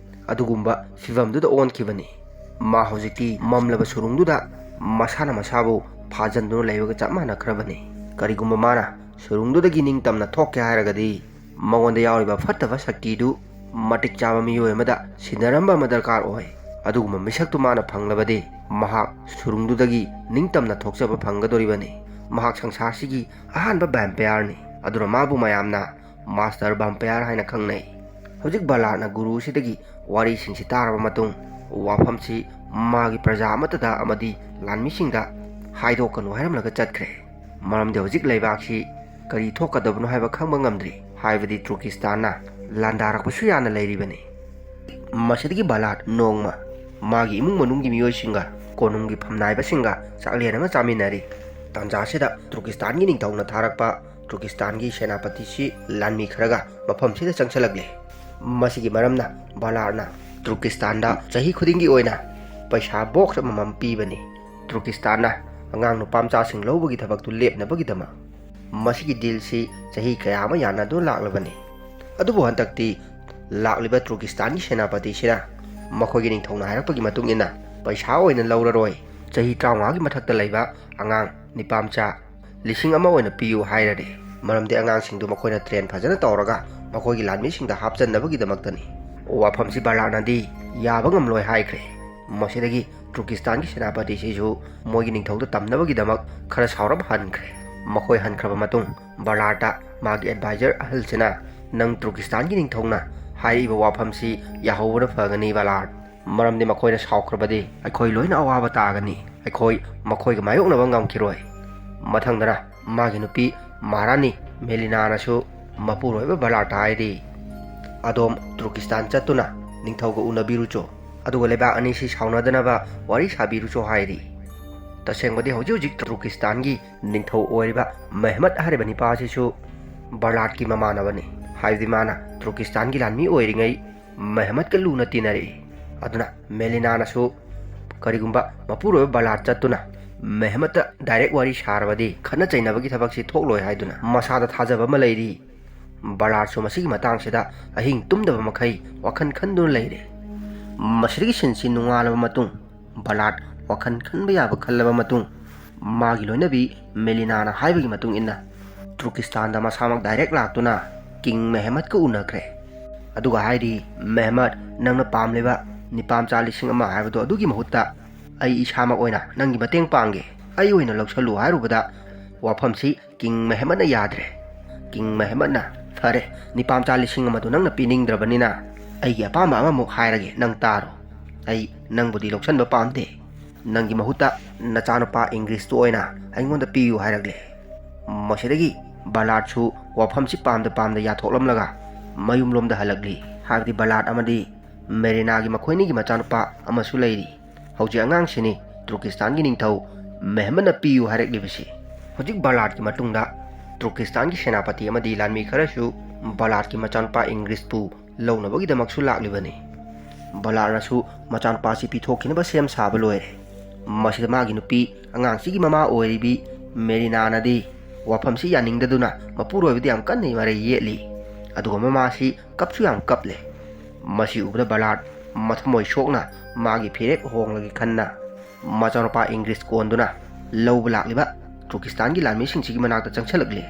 ꯑꯗꯨꯒꯨꯝꯕ ꯐꯤꯚꯝꯗꯨꯗ ꯑꯣꯟꯈꯤꯕꯅꯤ꯫ ꯃꯥ ꯍꯧꯖꯤꯛꯇꯤ ꯃꯝꯂꯕ ꯁꯨꯔꯨꯡꯗꯨꯗ ꯃꯁꯥꯅ ꯃꯁꯥꯕꯨ ꯐꯥꯖꯟꯗꯨꯅ ꯂꯩꯕꯒ ꯆꯞ ꯃꯥꯟꯅꯈ꯭ꯔꯕꯅꯤ꯫ ꯀꯔꯤꯒꯨꯝꯕ ꯃꯥꯅ ꯁꯨꯔꯨꯡꯗꯨꯗꯒꯤ ꯅꯤꯡꯇꯝꯅ ꯊꯣꯛꯀꯦ ꯍꯥꯏꯔꯒꯗꯤ ꯃꯉꯣꯟꯗ ꯌꯥꯎꯔꯤꯕ ꯐꯠꯇꯕ ꯁꯛꯇꯤꯗꯨ ꯃꯇꯤꯛ ꯆꯥꯕ ꯃꯤꯑꯣꯏ ꯑꯃꯗ ꯁꯤꯟꯅꯔꯝꯕ ꯑꯃ ꯗꯔꯀꯥꯔ ꯑꯣꯏ꯫ ꯑꯗꯨꯒꯨꯝꯕ ꯃꯤꯁꯛꯇꯨ ꯃꯥꯅ ꯐꯪꯂꯕꯗꯤ ꯃꯍꯥꯛ ꯁꯨꯔꯨꯡꯗꯨꯗꯒꯤ ꯅꯤꯡꯇꯝꯅ ꯊꯣꯛꯆꯕ ꯐꯪꯒꯗꯧꯔꯤꯕꯅꯤ꯫ ꯃꯍꯥꯛ ꯁꯪꯁꯥꯔꯁꯤꯒꯤ ꯑꯍꯥꯟꯕ ꯚꯦꯝꯄꯌꯔꯅꯤ꯫ ꯑꯗꯨꯅ ꯃꯥꯕꯨ ꯃꯌꯥꯝꯅ ꯃꯥꯁꯇꯔ ꯚꯦꯝꯄꯌꯔ ꯍꯥꯏꯅ ꯈꯪꯅꯩ꯫ ꯍꯧꯖꯤꯛ ꯕꯂꯥꯠꯅ ꯒꯨꯔꯨꯁꯤꯗꯒꯤ ꯋꯥꯔꯤꯁꯤꯡꯁꯤ ꯇꯥꯔꯕ ꯃꯇꯨꯡ ꯋꯥꯐꯝꯁꯤ ꯃꯥꯒꯤ ꯄ꯭ꯔꯖꯥ ꯑꯃꯠꯇꯗ ꯑꯃꯗꯤ ꯂꯥꯟꯃꯤꯁꯤꯡꯗ ꯍꯥꯏꯗꯣꯛꯀꯅꯨ ꯍꯥꯏꯔꯝꯂꯒ ꯆꯠꯈ꯭ꯔꯦ꯫ ꯃꯔꯝꯗꯤ ꯍꯧꯖꯤꯛ ꯂꯩꯕꯥꯛꯁꯤ ꯀꯔꯤ ꯊꯣꯛꯀꯗꯕꯅꯣ ꯍꯥꯏꯕ ꯈꯪꯕ ꯉꯝꯗ꯭ꯔꯤ꯫ ꯍꯥꯏꯕꯗꯤ ꯇꯨꯔꯀꯤꯁꯇꯥꯟꯅ ꯂꯥꯟꯗꯥꯔꯛꯄꯁꯨ ꯌꯥꯅ ꯂꯩꯔꯤꯕꯅꯤ꯫ ꯃꯁꯤꯗꯒꯤ ꯕꯂꯥꯠ ꯅꯣꯡꯃ ꯃꯥꯒꯤ ꯏꯃꯨꯡ ꯃꯅꯨꯡꯒꯤ ꯃꯤꯑꯣꯏꯁꯤꯡꯒ ꯀꯣꯅꯨꯡꯒꯤ ꯐꯝꯅꯥꯏꯕꯁꯤꯡꯒ ꯆꯥꯛꯂꯦꯟ ꯑꯃ ꯆꯥꯃꯤꯟꯅꯔꯤ꯫ ꯇꯥꯟꯖꯥꯁꯤꯗ ꯇꯨꯔꯀꯤꯁꯇꯥꯟꯒꯤ ꯅꯤꯡꯊꯧꯅ ꯊꯥꯔꯛꯄ ꯇꯨꯔꯀꯤꯁꯇꯥꯟꯒꯤ ꯁꯦꯅꯥꯄꯇꯤꯁꯤ ꯂꯥꯟꯃꯤ ꯈꯔꯒ ꯃꯐꯝꯁꯤꯗ ꯆꯪꯁꯤꯜꯂꯛꯂꯦ꯫ ꯃꯁꯤꯒꯤ ꯃꯔꯝꯅ ꯕꯂꯥꯠꯅ ꯇꯨꯔꯀꯤꯁꯇꯥꯟꯗ ꯆꯍꯤ ꯈꯨꯗꯤꯡꯒꯤ ꯑꯣꯏꯅ ꯄꯩꯁꯥ ꯕꯣꯛꯁ ꯑꯃꯃꯝ ꯄꯤꯕꯅꯤ꯫ ꯇꯨꯔꯀꯤꯁꯇꯥꯟꯅ ꯑꯉꯥꯡ ꯅꯨꯄꯥ ꯃꯆꯥꯁꯤꯡ ꯂꯧꯕꯒꯤ ꯊꯕꯛꯇꯨ ꯂꯦꯞꯅꯕꯒꯤꯗꯃꯛ꯫ ꯃꯁꯤꯒꯤ ꯗꯤꯜꯁꯤ ꯆꯍꯤ ꯀꯌꯥ ꯑꯃ ꯌꯥꯅꯗꯨꯅ ꯂꯥꯛꯂꯕꯅꯤ꯫ ꯑꯗꯨꯕꯨ ꯍꯟꯗꯛꯇꯤ ꯂꯥꯛꯂꯤꯕ ꯇꯨꯔꯀꯤꯁꯇꯥꯟꯒꯤ ꯁꯦꯅꯥꯄꯇꯤꯁꯤꯅ ꯃꯈꯣꯏꯒꯤ ꯅꯤꯡꯊꯧꯅ ꯍꯥꯏꯔꯛꯄꯒꯤ ꯃꯇꯨꯡ ꯏꯟꯅ ꯄꯩꯁꯥ ꯑꯣꯏꯅ ꯂꯧꯔꯔꯣꯏ, ꯆꯍꯤ ꯇꯔꯥꯃꯉꯥꯒꯤ ꯃꯊꯛꯇ ꯂꯩꯕ ꯑꯉꯥꯡ ꯅꯤꯄꯥ ꯃꯆꯥ ꯂꯤꯁꯤꯡ ꯑꯃ ꯑꯣꯏꯅ ꯄꯤꯌꯨ ꯍꯥꯏꯔꯔꯦ꯫ ꯃꯔꯝꯗꯤ ꯑꯉꯥꯡꯁꯤꯡꯗꯨ ꯃꯈꯣꯏꯅ ꯇ꯭ꯔꯦꯟ ꯐꯖꯅ ꯇꯧꯔꯒ ꯃꯈꯣꯏꯒꯤ ꯂꯥꯟꯃꯤꯁꯤꯡꯗ ꯍꯥꯞꯆꯟꯅꯕꯒꯤꯗꯃꯛꯇꯅꯤ꯫ ꯋꯥꯐꯝꯁꯤ ꯕꯔꯂꯥꯠꯅꯗꯤ ꯌꯥꯕ ꯉꯝꯂꯣꯏ ꯍꯥꯏꯈ꯭ꯔꯦ꯫ ꯃꯁꯤꯗꯒꯤ ꯇꯨꯔꯀꯤꯁꯇꯥꯟꯒꯤ ꯁꯦꯅꯥꯄꯇꯤꯁꯤꯁꯨ ꯃꯣꯏꯒꯤ ꯅꯤꯡꯊꯧꯗ ꯇꯝꯅꯕꯒꯤꯗꯃꯛ ꯈꯔ ꯁꯥꯎꯔꯞ ꯍꯟꯈ꯭ꯔꯦ꯫ ꯃꯈꯣꯏ ꯍꯟꯈ꯭ꯔꯕ ꯃꯇꯨꯡ ꯕꯔꯂꯥꯠꯇ ꯃꯥꯒꯤ ꯑꯦꯗꯚꯥꯏꯖꯔ ꯑꯍꯜꯁꯤꯅ, "ꯅꯪ ꯇꯨꯔꯀꯤꯁꯇꯥꯟꯒꯤ ꯅꯤꯡꯊꯧꯅ ꯍꯥꯏꯔꯛꯏꯕ ꯋꯥꯐꯝꯁꯤ ꯌꯥꯍꯧꯕꯅ ꯐꯒꯅꯤ ꯕꯔꯂꯥꯠ, ꯃꯔꯝꯗꯤ ꯃꯈꯣꯏꯅ ꯁꯥꯎꯈ꯭ꯔꯕꯗꯤ ꯑꯩꯈꯣꯏ ꯂꯣꯏꯅ ꯑꯋꯥꯕ ꯇꯥꯒꯅꯤ꯫ ꯑꯩꯈꯣꯏ ꯃꯈꯣꯏꯒ ꯃꯥꯌꯣꯛꯅꯕ ꯉꯝꯈꯤꯔꯣꯏ"꯫ ꯃꯊꯪꯗꯅ ꯃꯥꯒꯤ ꯅꯨꯄꯤ ꯃꯍꯥꯔꯥꯅꯤ ꯃꯦꯂꯤꯅꯥꯅꯁꯨ ꯃꯄꯨꯔꯣꯏꯕ ꯕꯔꯂꯥꯠꯇ ꯍꯥꯏꯔꯤ, "ꯑꯗꯣꯝ ꯇꯨꯔꯀꯤꯁꯇꯥꯟ ꯆꯠꯇꯨꯅ ꯅꯤꯡꯊꯧꯒ ꯎꯅꯕꯤꯔꯨꯆꯣ, ꯑꯗꯨꯒ ꯂꯩꯕꯥꯛ ꯑꯅꯤꯁꯤ ꯁꯥꯎꯅꯗꯅꯕ ꯋꯥꯔꯤ ꯁꯥꯕꯤꯔꯨꯆꯣ" ꯍꯥꯏꯔꯤ꯫ ꯇꯁꯦꯡꯕꯗꯤ ꯍꯧꯖꯤꯛ ꯍꯧꯖꯤꯛ ꯇꯨꯔꯀꯤꯁꯇꯥꯟꯒꯤ ꯅꯤꯡꯊꯧ ꯑꯣꯏꯔꯤꯕ ꯃꯦꯍꯃꯠ ꯍꯥꯏꯔꯤꯕ ꯅꯤꯄꯥ ꯑꯁꯤꯁꯨ ꯕꯔꯂꯥꯠꯀꯤ ꯃꯃꯥꯟꯅꯕꯅꯤ꯫ ꯍꯥꯏꯕꯗꯤ ꯃꯥꯅ ꯇꯨꯔꯀꯤꯁꯇꯥꯟꯒꯤ ꯂꯥꯟꯃꯤ ꯑꯣꯏꯔꯤꯉꯩ ꯃꯦꯍꯃꯠꯀ ꯂꯨꯅ ꯇꯤꯟꯅꯔꯛꯏ꯫ ꯑꯗꯨꯅ ꯃꯦꯂꯤꯅꯥꯅꯁꯨ ꯀꯔꯤꯒꯨꯝꯕ ꯃꯄꯨꯔꯣꯏꯕ ꯕꯔꯂꯥꯠ ꯆꯠꯇꯨꯅ ꯃꯦꯍꯃꯠꯇ ꯗꯥꯏꯔꯦꯛ ꯋꯥꯔꯤ ꯁꯥꯔꯕꯗꯤ ꯈꯠꯅ ꯆꯩꯅꯕꯒꯤ ꯊꯕꯛꯁꯤ ꯊꯣꯛꯂꯣꯏ ꯍꯥꯏꯗꯨꯅ ꯃꯁꯥꯗ ꯊꯥꯖꯕ ꯑꯃ ꯂꯩꯔꯤ꯫ ꯕꯔꯂꯥꯠꯁꯨ ꯃꯁꯤꯒꯤ ꯃꯇꯥꯡꯁꯤꯗ ꯑꯍꯤꯡ ꯇꯨꯝꯗꯕ ꯃꯈꯩ ꯋꯥꯈꯜ ꯈꯟꯗꯨꯅ ꯂꯩꯔꯦ꯫ ꯃꯁꯤꯗꯒꯤ ꯁꯤꯟꯁꯤ ꯅꯣꯡꯉꯥꯜꯂꯕ ꯃꯇꯨꯡ ꯕꯔꯂꯥꯠ ꯋꯥꯈꯜ ꯈꯟꯕ ꯌꯥꯕ ꯈꯜꯂꯕ ꯃꯇꯨꯡ ꯃꯥꯒꯤ ꯂꯣꯏꯅꯕꯤ ꯃꯦꯂꯤꯅꯥꯅ ꯍꯥꯏꯕꯒꯤ ꯃꯇꯨꯡ ꯏꯟꯅ ꯇꯨꯔꯀꯤꯁꯇꯥꯟꯗ ꯃꯁꯥꯃꯛ ꯗꯥꯏꯔꯦꯛ ꯂꯥꯛꯇꯨꯅ ꯀꯤꯡ ꯃꯦꯍꯃꯠꯀ ꯎꯅꯈ꯭ꯔꯦ꯫ ꯑꯗꯨꯒ ꯍꯥꯏꯔꯤ, "ꯃꯦꯍꯃꯠ, ꯅꯪꯅ ꯄꯥꯝꯂꯤꯕ ꯅꯤꯄꯥ ꯃꯆꯥ ꯂꯤꯁꯤꯡ ꯑꯃ ꯍꯥꯏꯕꯗꯣ ꯑꯗꯨꯒꯤ ꯃꯍꯨꯠꯇ ꯑꯩ ꯏꯁꯥꯃꯛ ꯑꯣꯏꯅ ꯅꯪꯒꯤ ꯃꯇꯦꯡ ꯄꯥꯡꯒꯦ, ꯑꯩ ꯑꯣꯏꯅ ꯂꯧꯁꯜꯂꯨ" ꯍꯥꯏꯔꯨꯕꯗ ꯋꯥꯐꯝꯁꯤ ꯀꯤꯡ ꯃꯦꯍꯃꯠꯅ ꯌꯥꯗ꯭ꯔꯦ꯫ ꯀꯤꯡ ꯃꯦꯍꯃꯠꯅ, "ꯐꯔꯦ, ꯅꯤꯄꯥ ꯃꯆꯥ ꯂꯤꯁꯤꯡ ꯑꯃꯗꯨ ꯅꯪꯅ ꯄꯤꯅꯤꯡꯗ꯭ꯔꯕꯅꯤꯅ ꯑꯩꯒꯤ ꯑꯄꯥꯝꯕ ꯑꯃꯃꯨꯛ ꯍꯥꯏꯔꯒꯦ, ꯅꯪ ꯇꯥꯔꯣ꯫ ꯑꯩ ꯅꯪꯕꯨꯗꯤ ꯂꯧꯁꯟꯕ ꯄꯥꯝꯗꯦ꯫ ꯅꯪꯒꯤ ꯃꯍꯨꯠꯇ ꯅꯆꯥꯅꯨꯄꯥ ꯏꯪꯒ꯭ꯔꯤꯁꯇꯨ ꯑꯣꯏꯅ ꯑꯩꯉꯣꯟꯗ ꯄꯤꯌꯨ" ꯍꯥꯏꯔꯛꯂꯦ꯫ ꯃꯁꯤꯗꯒꯤ ꯕꯔꯂꯥꯠꯁꯨ ꯋꯥꯐꯝꯁꯤ ꯄꯥꯝꯗ ꯄꯥꯝꯗ ꯌꯥꯊꯣꯛꯂꯝꯂꯒ ꯃꯌꯨꯝꯂꯣꯝꯗ ꯍꯜꯂꯛꯂꯤ꯫ ꯍꯥꯏꯕꯗꯤ ꯕꯔꯂꯥꯠ ꯑꯃꯗꯤ ꯃꯦꯔꯤꯅꯥꯒꯤ ꯃꯈꯣꯏꯅꯤꯒꯤ ꯃꯆꯥꯅꯨꯄꯥ ꯑꯃꯁꯨ ꯂꯩꯔꯤ꯫ ꯍꯧꯖꯤꯛ ꯑꯉꯥꯡꯁꯤꯅꯤ ꯇꯨꯔꯀꯤꯁꯇꯥꯟꯒꯤ ꯅꯤꯡꯊꯧ ꯃꯦꯍꯃꯠꯅ ꯄꯤꯌꯨ ꯍꯥꯏꯔꯛꯂꯤꯕꯁꯤ꯫ ꯍꯧꯖꯤꯛ ꯕꯔꯂꯥꯠꯀꯤ ꯃꯇꯨꯡꯗ ꯇꯨꯔꯀꯤꯁꯇꯥꯟꯒꯤ ꯁꯦꯅꯥꯄꯇꯤ ꯑꯃꯗꯤ ꯂꯥꯟꯃꯤ ꯈꯔꯁꯨ ꯕꯔꯂꯥꯠꯀꯤ ꯃꯆꯥꯅꯨꯄꯥ ꯏꯪꯒ꯭ꯔꯤꯁꯄꯨ ꯂꯧꯅꯕꯒꯤꯗꯃꯛꯁꯨ ꯂꯥꯛꯂꯤꯕꯅꯤ꯫ ꯕꯔꯂꯥꯠꯅꯁꯨ ꯃꯆꯥꯅꯨꯄꯥꯁꯤ ꯄꯤꯊꯣꯛꯈꯤꯅꯕ ꯁꯦꯝ ꯁꯥꯕ ꯂꯣꯏꯔꯦ꯫ ꯃꯁꯤꯗ ꯃꯥꯒꯤ ꯅꯨꯄꯤ, ꯑꯉꯥꯡꯁꯤꯒꯤ ꯃꯃꯥ ꯑꯣꯏꯔꯤꯕꯤ ꯃꯦꯔꯤꯅꯥꯅꯗꯤ ꯋꯥꯐꯝꯁꯤ ꯌꯥꯅꯤꯡꯗꯗꯨꯅ ꯃꯄꯨꯔꯣꯏꯕꯗ ꯌꯥꯝ ꯀꯟꯅ ꯃꯔꯩ ꯌꯦꯠꯂꯤ꯫ ꯑꯗꯨꯒ ꯃꯃꯥꯁꯤ ꯀꯞꯁꯨ ꯌꯥꯝ ꯀꯞꯂꯦ꯫ ꯃꯁꯤ ꯎꯕꯗ ꯕꯔꯂꯥꯠ ꯃꯊꯃꯣꯏ ꯁꯣꯛꯅ ꯃꯥꯒꯤ ꯐꯤꯔꯦꯞ ꯍꯣꯡꯂꯒꯦ ꯈꯟꯅ ꯃꯆꯥꯅꯨꯄꯥ ꯏꯪꯒ꯭ꯔꯤꯁ ꯀꯣꯟꯗꯨꯅ ꯂꯧꯕ ꯂꯥꯛꯂꯤꯕ ꯇꯨꯔꯀꯤꯁꯇꯥꯟꯒꯤ ꯂꯥꯟꯃꯤꯁꯤꯡꯁꯤꯒꯤ ꯃꯅꯥꯛꯇ ꯆꯪꯁꯤꯜꯂꯛꯂꯤ꯫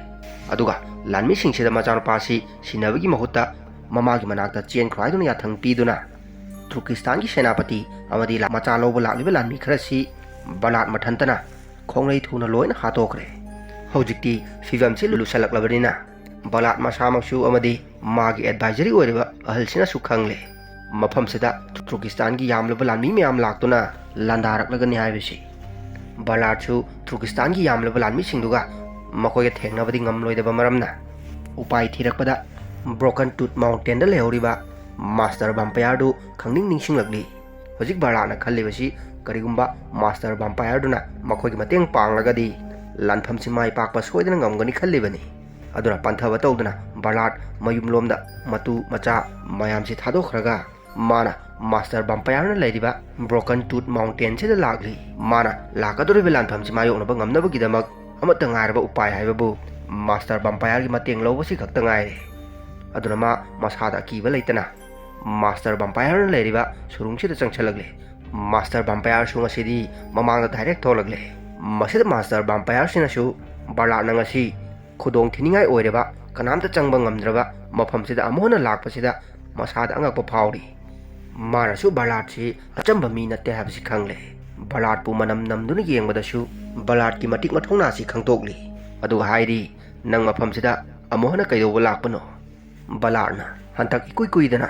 ꯑꯗꯨꯒ ꯂꯥꯟꯃꯤꯁꯤꯡꯁꯤꯗ ꯃꯆꯥꯅꯨꯄꯥꯁꯤ ꯁꯤꯟꯅꯕꯒꯤ ꯃꯍꯨꯠꯇ ꯃꯃꯥꯒꯤ ꯃꯅꯥꯛꯇ ꯆꯦꯟꯈ꯭ꯔꯣ ꯍꯥꯏꯗꯨꯅ ꯌꯥꯊꯪ ꯄꯤꯗꯨꯅ ꯇꯨꯔꯀꯤꯁꯇꯥꯟꯒꯤ ꯁꯦꯅꯥꯄꯇꯤ ꯑꯃꯗꯤ ꯂꯥ-, ꯃꯆꯥ ꯂꯧꯕ ꯂꯥꯛꯂꯤꯕ ꯂꯥꯟꯃꯤ ꯈꯔꯁꯤ ꯕꯂꯥꯠ ꯃꯊꯟꯇꯅ ꯈꯣꯡꯂꯩ ꯊꯨꯅ ꯂꯣꯏꯅ ꯍꯥꯠꯇꯣꯛꯈ꯭ꯔꯦ꯫ ꯍꯧꯖꯤꯛꯇꯤ ꯐꯤꯕꯝꯁꯤ ꯂꯨꯁꯜꯂꯛꯂꯕꯅꯤꯅ ꯕꯂꯥꯠ ꯃꯁꯥꯃꯛꯁꯨ ꯑꯃꯗꯤ ꯃꯥꯒꯤ ꯑꯦꯗꯚꯥꯏꯖꯔꯤ ꯑꯣꯏꯔꯤꯕ ꯑꯍꯜꯁꯤꯅꯁꯨ ꯈꯪꯂꯦ꯫ ꯃꯐꯝꯁꯤꯗ ꯇꯨꯔꯀꯤꯁꯇꯥꯟꯒꯤ ꯌꯥꯝꯂꯕ ꯂꯥꯟꯃꯤ ꯃꯌꯥꯝ ꯂꯥꯛꯇꯨꯅ ꯂꯥꯟꯗꯥꯔꯛꯂꯒꯅꯤ ꯍꯥꯏꯕꯁꯤ꯫ ꯕꯂꯥꯠꯁꯨ ꯇꯨꯔꯀꯤꯁꯇꯥꯟꯒꯤ ꯌꯥꯝꯂꯕ ꯂꯥꯟꯃꯤꯁꯤꯡꯗꯨꯒ ꯃꯈꯣꯏꯒ ꯊꯦꯡꯅꯕꯗꯤ ꯉꯝꯂꯣꯏꯗꯕ ꯃꯔꯝꯅ ꯎꯄꯥꯏ ꯊꯤꯔꯛꯄꯗ ꯕ꯭ꯔꯣꯀꯟ ꯇꯨꯠ ꯃꯥꯎꯟꯇꯦꯟꯗ ꯂꯩꯍꯧꯔꯤꯕ ꯃꯥꯁꯇꯔ ꯚꯥꯝꯄꯌꯥꯔꯗꯨ ꯈꯪꯅꯤꯡ ꯅꯤꯡꯁꯤꯡꯂꯛꯂꯤ꯫ ꯍꯧꯖꯤꯛ ꯕꯂꯥꯠꯅ ꯈꯜꯂꯤꯕꯁꯤ ꯀꯔꯤꯒꯨꯝꯕ ꯃꯥꯁꯇꯔ ꯚꯥꯝꯄꯌꯥꯔꯗꯨꯅ ꯃꯈꯣꯏꯒꯤ ꯃꯇꯦꯡ ꯄꯥꯡꯂꯒꯗꯤ ꯂꯥꯟꯐꯝꯁꯤ ꯃꯥꯏ ꯄꯥꯛꯄ ꯁꯣꯏꯗꯅ ꯉꯝꯒꯅꯤ ꯈꯜꯂꯤꯕꯅꯤ꯫ ꯑꯗꯨꯅ ꯄꯟꯊꯕ ꯇꯧꯗꯅ ꯕꯂꯥꯠ ꯃꯌꯨꯝꯂꯣꯝꯗ ꯃꯇꯨ ꯃꯆꯥ ꯃꯌꯥꯝꯁꯤ ꯊꯥꯗꯣꯛꯈ꯭ꯔꯒ ꯃꯥꯅ ꯃꯥꯁꯇꯔ ꯚꯥꯝꯄꯌꯥꯔꯅ ꯂꯩꯔꯤꯕ ꯕ꯭ꯔꯣꯀꯟ ꯇꯨꯠ ꯃꯥꯎꯟꯇꯦꯟꯁꯤꯗ ꯂꯥꯛꯂꯤ꯫ ꯃꯥꯅ ꯂꯥꯛꯀꯗꯧꯔꯤꯕ ꯂꯥꯟꯐꯝꯁꯤ ꯃꯥꯌꯣꯛꯅꯕ ꯉꯝꯅꯕꯒꯤꯗꯃꯛ ꯑꯃꯠꯇ ꯉꯥꯏꯔꯕ ꯎꯄꯥꯏ ꯍꯥꯏꯕꯕꯨ ꯃꯥꯁꯇꯔ ꯚꯥꯝꯄꯌꯥꯔꯒꯤ ꯃꯇꯦꯡ ꯂꯧꯕꯁꯤ ꯈꯛꯇ ꯉꯥꯏꯔꯦ꯫ ꯑꯗꯨꯅ ꯃꯥ ꯃꯁꯥꯗ ꯑꯀꯤꯕ ꯂꯩꯇꯅ ꯃꯥꯁꯇꯔ ꯚꯥꯝꯄꯌꯥꯔꯅ ꯂꯩꯔꯤꯕ ꯁꯨꯔꯨꯡꯁꯤꯗ ꯆꯪꯁꯤꯜꯂꯛꯂꯦ꯫ ꯃꯥꯁꯇꯔ ꯚꯥꯝꯄꯌꯥꯔꯁꯨ ꯉꯁꯤꯗꯤ ꯃꯃꯥꯡꯗ ꯗꯥꯏꯔꯦꯛ ꯊꯣꯛꯂꯛꯂꯦ꯫ ꯃꯁꯤꯗ ꯃꯥꯁꯇꯔ ꯚꯥꯝꯄꯌꯥꯔꯁꯤꯅꯁꯨ ꯕꯂꯥꯠꯅ ꯉꯁꯤ ꯈꯨꯗꯣꯡ ꯊꯤꯅꯤꯡꯉꯥꯏ ꯑꯣꯏꯔꯕ, ꯀꯅꯥꯝꯇ ꯆꯪꯕ ꯉꯝꯗ꯭ꯔꯕ ꯃꯐꯝꯁꯤꯗ ꯑꯃꯨꯛ ꯍꯟꯅ ꯂꯥꯛꯄꯁꯤꯗ ꯃꯁꯥꯗ ꯑꯉꯛꯄ ꯐꯥꯎꯔꯤ꯫ ꯃꯥꯅꯁꯨ ꯕꯂꯥꯠꯁꯤ ꯑꯆꯝꯕ ꯃꯤ ꯅꯠꯇꯦ ꯍꯥꯏꯕꯁꯤ ꯈꯪꯂꯦ꯫ ꯕꯂꯥꯠꯄꯨ ꯃꯅꯝ ꯅꯝꯗꯨꯅ ꯌꯦꯡꯕꯗꯁꯨ ꯕꯂꯥꯠꯀꯤ ꯃꯇꯤꯛ ꯃꯊꯧꯅꯥꯁꯤ ꯈꯪꯗꯣꯛꯂꯤ꯫ ꯑꯗꯨꯒ ꯍꯥꯏꯔꯤ, "ꯅꯪ ꯃꯐꯝꯁꯤꯗ ꯑꯃꯨꯛ ꯍꯟꯅ ꯀꯩꯗꯧꯕ ꯂꯥꯛꯄꯅꯣ?" ꯕꯂꯥꯠꯅ ꯍꯟꯗꯛ ꯏꯀꯨꯏ ꯀꯨꯏꯗꯅ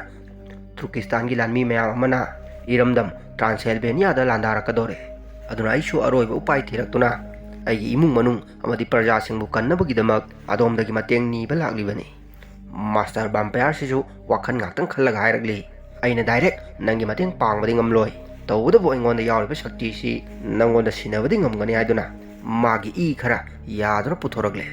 ꯇꯨꯔꯀꯤꯁꯇꯥꯟꯒꯤ ꯂꯥꯟꯃꯤ ꯃꯌꯥꯝ ꯑꯃꯅ ꯏꯔꯝꯗꯝ ꯇ꯭ꯔꯥꯟꯁꯦꯜꯕꯦꯅꯤꯌꯥꯗ ꯂꯥꯟꯗꯥꯔꯛꯀꯗꯧꯔꯦ꯫ ꯑꯗꯨꯅ ꯑꯩꯁꯨ ꯑꯔꯣꯏꯕ ꯎꯄꯥꯏ ꯊꯤꯔꯛꯇꯨꯅ ꯑꯩꯒꯤ ꯏꯃꯨꯡ ꯃꯅꯨꯡ ꯑꯃꯗꯤ ꯄ꯭ꯔꯖꯥꯁꯤꯡꯕꯨ ꯀꯟꯅꯕꯒꯤꯗꯃꯛ ꯑꯗꯣꯝꯗꯒꯤ ꯃꯇꯦꯡ ꯅꯤꯕ ꯂꯥꯛꯂꯤꯕꯅꯤ꯫ ꯃꯥꯁꯇꯔ ꯚꯥꯝꯄꯌꯥꯔꯁꯤꯁꯨ ꯋꯥꯈꯜ ꯉꯥꯛꯇꯪ ꯈꯜꯂꯒ ꯍꯥꯏꯔꯛꯂꯤ, "ꯑꯩꯅ ꯗꯥꯏꯔꯦꯛ ꯅꯪꯒꯤ ꯃꯇꯦꯡ ꯄꯥꯡꯕꯗꯤ ꯉꯝꯂꯣꯏ꯫ ꯇꯧꯕꯇꯕꯨ ꯑꯩꯉꯣꯟꯗ ꯌꯥꯎꯔꯤꯕ ꯁꯛꯇꯤꯁꯤ ꯅꯪꯉꯣꯟꯗ ꯁꯤꯟꯅꯕꯗꯤ ꯉꯝꯒꯅꯤ" ꯍꯥꯏꯗꯨꯅ ꯃꯥꯒꯤ ꯏ ꯈꯔ ꯌꯥꯗꯨꯅ ꯄꯨꯊꯣꯔꯛꯂꯦ꯫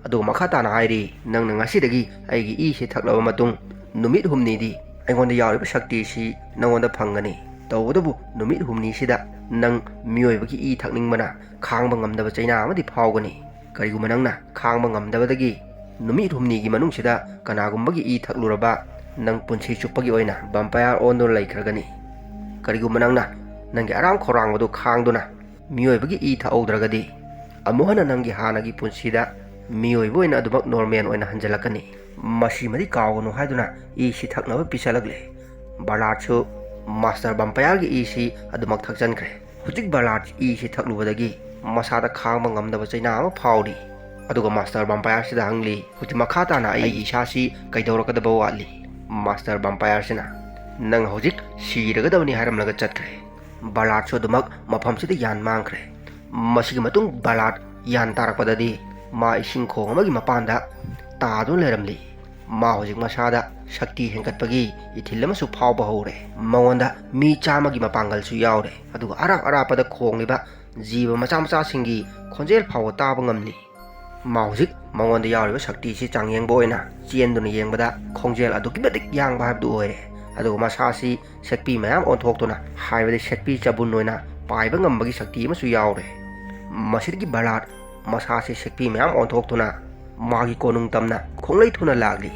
ꯑꯗꯨꯒ ꯃꯈꯥ ꯇꯥꯅ ꯍꯥꯏꯔꯤ, "ꯅꯪꯅ ꯉꯁꯤꯗꯒꯤ ꯑꯩꯒꯤ ꯏꯁꯤ ꯊꯛꯂꯕ ꯃꯇꯨꯡ ꯅꯨꯃꯤꯠ ꯍꯨꯝꯅꯤꯗꯤ ꯑꯩꯉꯣꯟꯗ ꯌꯥꯎꯔꯤꯕ ꯁꯛꯇꯤꯁꯤ ꯅꯪꯉꯣꯟꯗ ꯐꯪꯒꯅꯤ꯫ ꯇꯧꯕꯇꯕꯨ ꯅꯨꯃꯤꯠ ꯍꯨꯝꯅꯤꯁꯤꯗ ꯅꯪ ꯃꯤꯑꯣꯏꯕꯒꯤ ꯏ ꯊꯛꯅꯤꯡꯕꯅ ꯈꯥꯡꯕ ꯉꯝꯗꯕ ꯆꯩꯅꯥ ꯑꯃꯗꯤ ꯐꯥꯎꯒꯅꯤ꯫ ꯀꯔꯤꯒꯨꯝꯕ ꯅꯪꯅ ꯈꯥꯡꯕ ꯉꯝꯗꯕꯗꯒꯤ ꯅꯨꯃꯤꯠ ꯍꯨꯝꯅꯤꯒꯤ ꯃꯅꯨꯡꯁꯤꯗ ꯀꯅꯥꯒꯨꯝꯕꯒꯤ ꯏ ꯊꯛꯂꯨꯔꯕ, ꯅꯪ ꯄꯨꯟꯁꯤ ꯆꯨꯞꯄꯒꯤ ꯑꯣꯏꯅ ꯚꯥꯝꯄꯌꯥꯔ ꯑꯣꯟꯗꯨꯅ ꯂꯩꯈ꯭ꯔꯒꯅꯤ꯫ ꯀꯔꯤꯒꯨꯝꯕ ꯅꯪꯅ ꯅꯪꯒꯤ ꯑꯔꯥꯝ ꯈꯧꯔꯥꯡꯕꯗꯨ ꯈꯥꯡꯗꯨꯅ ꯃꯤꯑꯣꯏꯕꯒꯤ ꯏ ꯊꯛꯍꯧꯗ꯭ꯔꯒꯗꯤ ꯑꯃꯨꯛ ꯍꯟꯅ ꯅꯪꯒꯤ ꯍꯥꯟꯅꯒꯤ ꯄꯨꯟꯁꯤꯗ ꯃꯤꯑꯣꯏꯕ ꯑꯣꯏꯅ ꯑꯗꯨꯃꯛ ꯅꯣꯔꯃꯦꯜ ꯑꯣꯏꯅ ꯍꯟꯖꯤꯜꯂꯛꯀꯅꯤ꯫ ꯃꯁꯤꯃꯗꯤ ꯀꯥꯎꯒꯅꯨ ꯍꯥꯏꯗꯨꯅ ꯏꯁꯤ ꯊꯛꯅꯕ ꯄꯤꯁꯜꯂꯛꯂꯦ꯫ ꯕꯔꯂꯥꯔꯗꯁꯨ ꯃꯥꯁꯇꯔ ꯕꯝꯄꯥꯌꯔꯒꯤ ꯏꯁꯤ ꯑꯗꯨꯃꯛ ꯊꯛꯆꯟꯈ꯭ꯔꯦ꯫ ꯍꯧꯖꯤꯛ ꯕꯔꯂꯥꯔꯗ ꯏꯁꯤ ꯊꯛꯂꯨꯕꯗꯒꯤ ꯃꯁꯥꯗ ꯈꯥꯡꯕ ꯉꯝꯗꯕ ꯆꯩꯅꯥ ꯑꯃ ꯐꯥꯎꯔꯤ꯫ ꯑꯗꯨꯒ ꯃꯥꯁꯇꯔ ꯕꯝꯄꯥꯌꯔꯁꯤꯗ ꯍꯪꯂꯤ, "ꯍꯧꯖꯤꯛ ꯃꯈꯥ ꯇꯥꯅ ꯑꯩꯒꯤ ꯏꯁꯥꯁꯤ ꯀꯩꯗꯧꯔꯛꯀꯗꯕ ꯋꯥꯠꯂꯤ?" ꯃꯥꯁꯇꯔ ꯕꯝꯄꯥꯌꯔꯁꯤꯅ, "ꯅꯪ ꯍꯧꯖꯤꯛ ꯁꯤꯔꯒꯗꯕꯅꯤ" ꯍꯥꯏꯔꯝꯂꯒ ꯆꯠꯈ꯭ꯔꯦ꯫ ꯕꯔꯂꯥꯔꯗꯁꯨ ꯑꯗꯨꯃꯛ ꯃꯐꯝꯁꯤꯗ ꯌꯥꯟ ꯃꯥꯡꯈ꯭ꯔꯦ꯫ ꯃꯁꯤꯒꯤ ꯃꯇꯨꯡ ꯕꯔꯂꯥꯔꯗ ꯌꯥꯟ ꯇꯥꯔꯛꯄꯗꯗꯤ ꯃꯥ ꯏꯁꯤꯡ ꯈꯣꯡ ꯑꯃꯒꯤ ꯃꯄꯥꯟꯗ ꯇꯥꯗꯨꯅ ꯂꯩꯔꯝꯂꯤ꯫ ꯃꯥ ꯍꯧꯖꯤꯛ ꯃꯁꯥꯗ ꯁꯛꯇꯤ ꯍꯦꯟꯒꯠꯄꯒꯤ ꯏꯊꯤꯜ ꯑꯃꯁꯨ ꯐꯥꯎꯕ ꯍꯧꯔꯦ꯫ ꯃꯉꯣꯟꯗ ꯃꯤ ꯆꯥꯝꯃꯒꯤ ꯃꯄꯥꯡꯒꯜꯁꯨ ꯌꯥꯎꯔꯦ, ꯑꯗꯨꯒ ꯑꯔꯥꯞ ꯑꯔꯥꯞꯄꯗ ꯈꯣꯡꯂꯤꯕ ꯖꯤꯕ ꯃꯆꯥ ꯃꯆꯥꯁꯤꯡꯒꯤ ꯈꯣꯟꯖꯦꯜ ꯐꯥꯎꯕ ꯇꯥꯕ ꯉꯝꯂꯤ꯫ ꯃꯥ ꯍꯧꯖꯤꯛ ꯃꯉꯣꯟꯗ ꯌꯥꯎꯔꯤꯕ ꯁꯛꯇꯤꯁꯤ ꯆꯥꯡꯌꯦꯡꯕ ꯑꯣꯏꯅ ꯆꯦꯟꯗꯨꯅ ꯌꯦꯡꯕꯗ ꯈꯣꯡꯖꯦꯜ ꯑꯗꯨꯛꯀꯤ ꯃꯇꯤꯛ ꯌꯥꯡꯕ ꯍꯥꯏꯕꯗꯨ ꯑꯣꯏꯔꯦ꯫ ꯑꯗꯨꯒ ꯃꯁꯥꯁꯤ ꯁꯦꯛꯄꯤ ꯃꯌꯥꯝ ꯑꯣꯟꯊꯣꯛꯇꯨꯅ, ꯍꯥꯏꯕꯗꯤ ꯁꯦꯛꯄꯤ ꯆꯕꯨꯟ ꯑꯣꯏꯅ ꯄꯥꯏꯕ ꯉꯝꯕꯒꯤ ꯁꯛꯇꯤ ꯑꯃꯁꯨ ꯌꯥꯎꯔꯦ꯫ ꯃꯁꯤꯗꯒꯤ ꯕꯔꯂꯥꯔꯗ ꯃꯁꯥꯁꯤ ꯁꯦꯛꯄꯤ ꯃꯌꯥꯝ ꯑꯣꯟꯊꯣꯛꯇꯨꯅ ꯃꯥꯒꯤ ꯀꯣꯅꯨꯡ ꯇꯝꯅ ꯈꯣꯡꯂꯩ ꯊꯨꯅ ꯂꯥꯛꯂꯤ꯫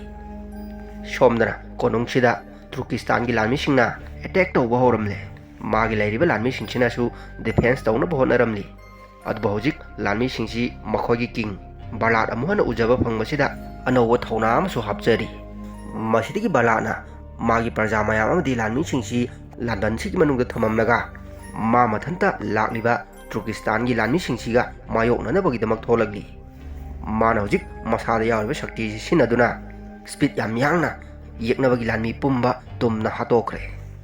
ꯁꯣꯝꯗꯅ ꯀꯣꯅꯨꯡꯁꯤꯗ ꯇꯨꯔꯀꯤꯁꯇꯥꯟꯒꯤ ꯂꯥꯟꯃꯤꯁꯤꯡꯅ ꯑꯦꯇꯦꯛ ꯇꯧꯕ ꯍꯧꯔꯝꯂꯦ꯫ ꯃꯥꯒꯤ ꯂꯩꯔꯤꯕ ꯂꯥꯟꯃꯤꯁꯤꯡꯁꯤꯅꯁꯨ ꯗꯤꯐꯦꯟꯁ ꯇꯧꯅꯕ ꯍꯣꯠꯅꯔꯝꯂꯤ꯫ ꯑꯗꯨꯕꯨ ꯍꯧꯖꯤꯛ ꯂꯥꯟꯃꯤꯁꯤꯡꯁꯤ ꯃꯈꯣꯏꯒꯤ ꯀꯤꯡ ꯕꯔꯂꯥꯔꯗ ꯑꯃꯨꯛ ꯍꯟꯅ ꯎꯖꯕ ꯐꯪꯕꯁꯤꯗ ꯑꯅꯧꯕ ꯊꯧꯅꯥ ꯑꯃꯁꯨ ꯍꯥꯞꯆꯔꯤ꯫ ꯃꯁꯤꯗꯒꯤ ꯕꯔꯂꯥꯔꯗꯅ ꯃꯥꯒꯤ ꯄ꯭ꯔꯖꯥ ꯃꯌꯥꯝ ꯑꯃꯗꯤ ꯂꯥꯟꯃꯤꯁꯤꯡꯁꯤ ꯂꯥꯟꯕꯟꯁꯤꯒꯤ ꯃꯅꯨꯡꯗ ꯊꯝꯃꯝꯂꯒ ꯃꯥ ꯃꯊꯟꯇ ꯂꯥꯛꯂꯤꯕ ꯇꯨꯔꯀꯤꯁꯇꯥꯟꯒꯤ ꯂꯥꯟꯃꯤꯁꯤꯡꯁꯤꯒ ꯃꯥꯌꯣꯛꯅꯅꯕꯒꯤꯗꯃꯛ ꯊꯣꯛꯂꯛꯂꯤ꯫ ꯃꯥꯅ ꯍꯧꯖꯤꯛ ꯃꯁꯥꯗ ꯌꯥꯎꯔꯤꯕ ꯁꯛꯇꯤꯁꯤ ꯁꯤꯖꯤꯟꯅꯗꯨꯅ ꯁ꯭ꯄꯤꯗ ꯌꯥꯝ ꯌꯥꯡꯅ ꯌꯦꯛꯅꯕꯒꯤ ꯂꯥꯟꯃꯤ ꯄꯨꯝꯕ ꯇꯨꯝꯅ ꯍꯥꯠꯇꯣꯛꯈ꯭ꯔꯦ꯫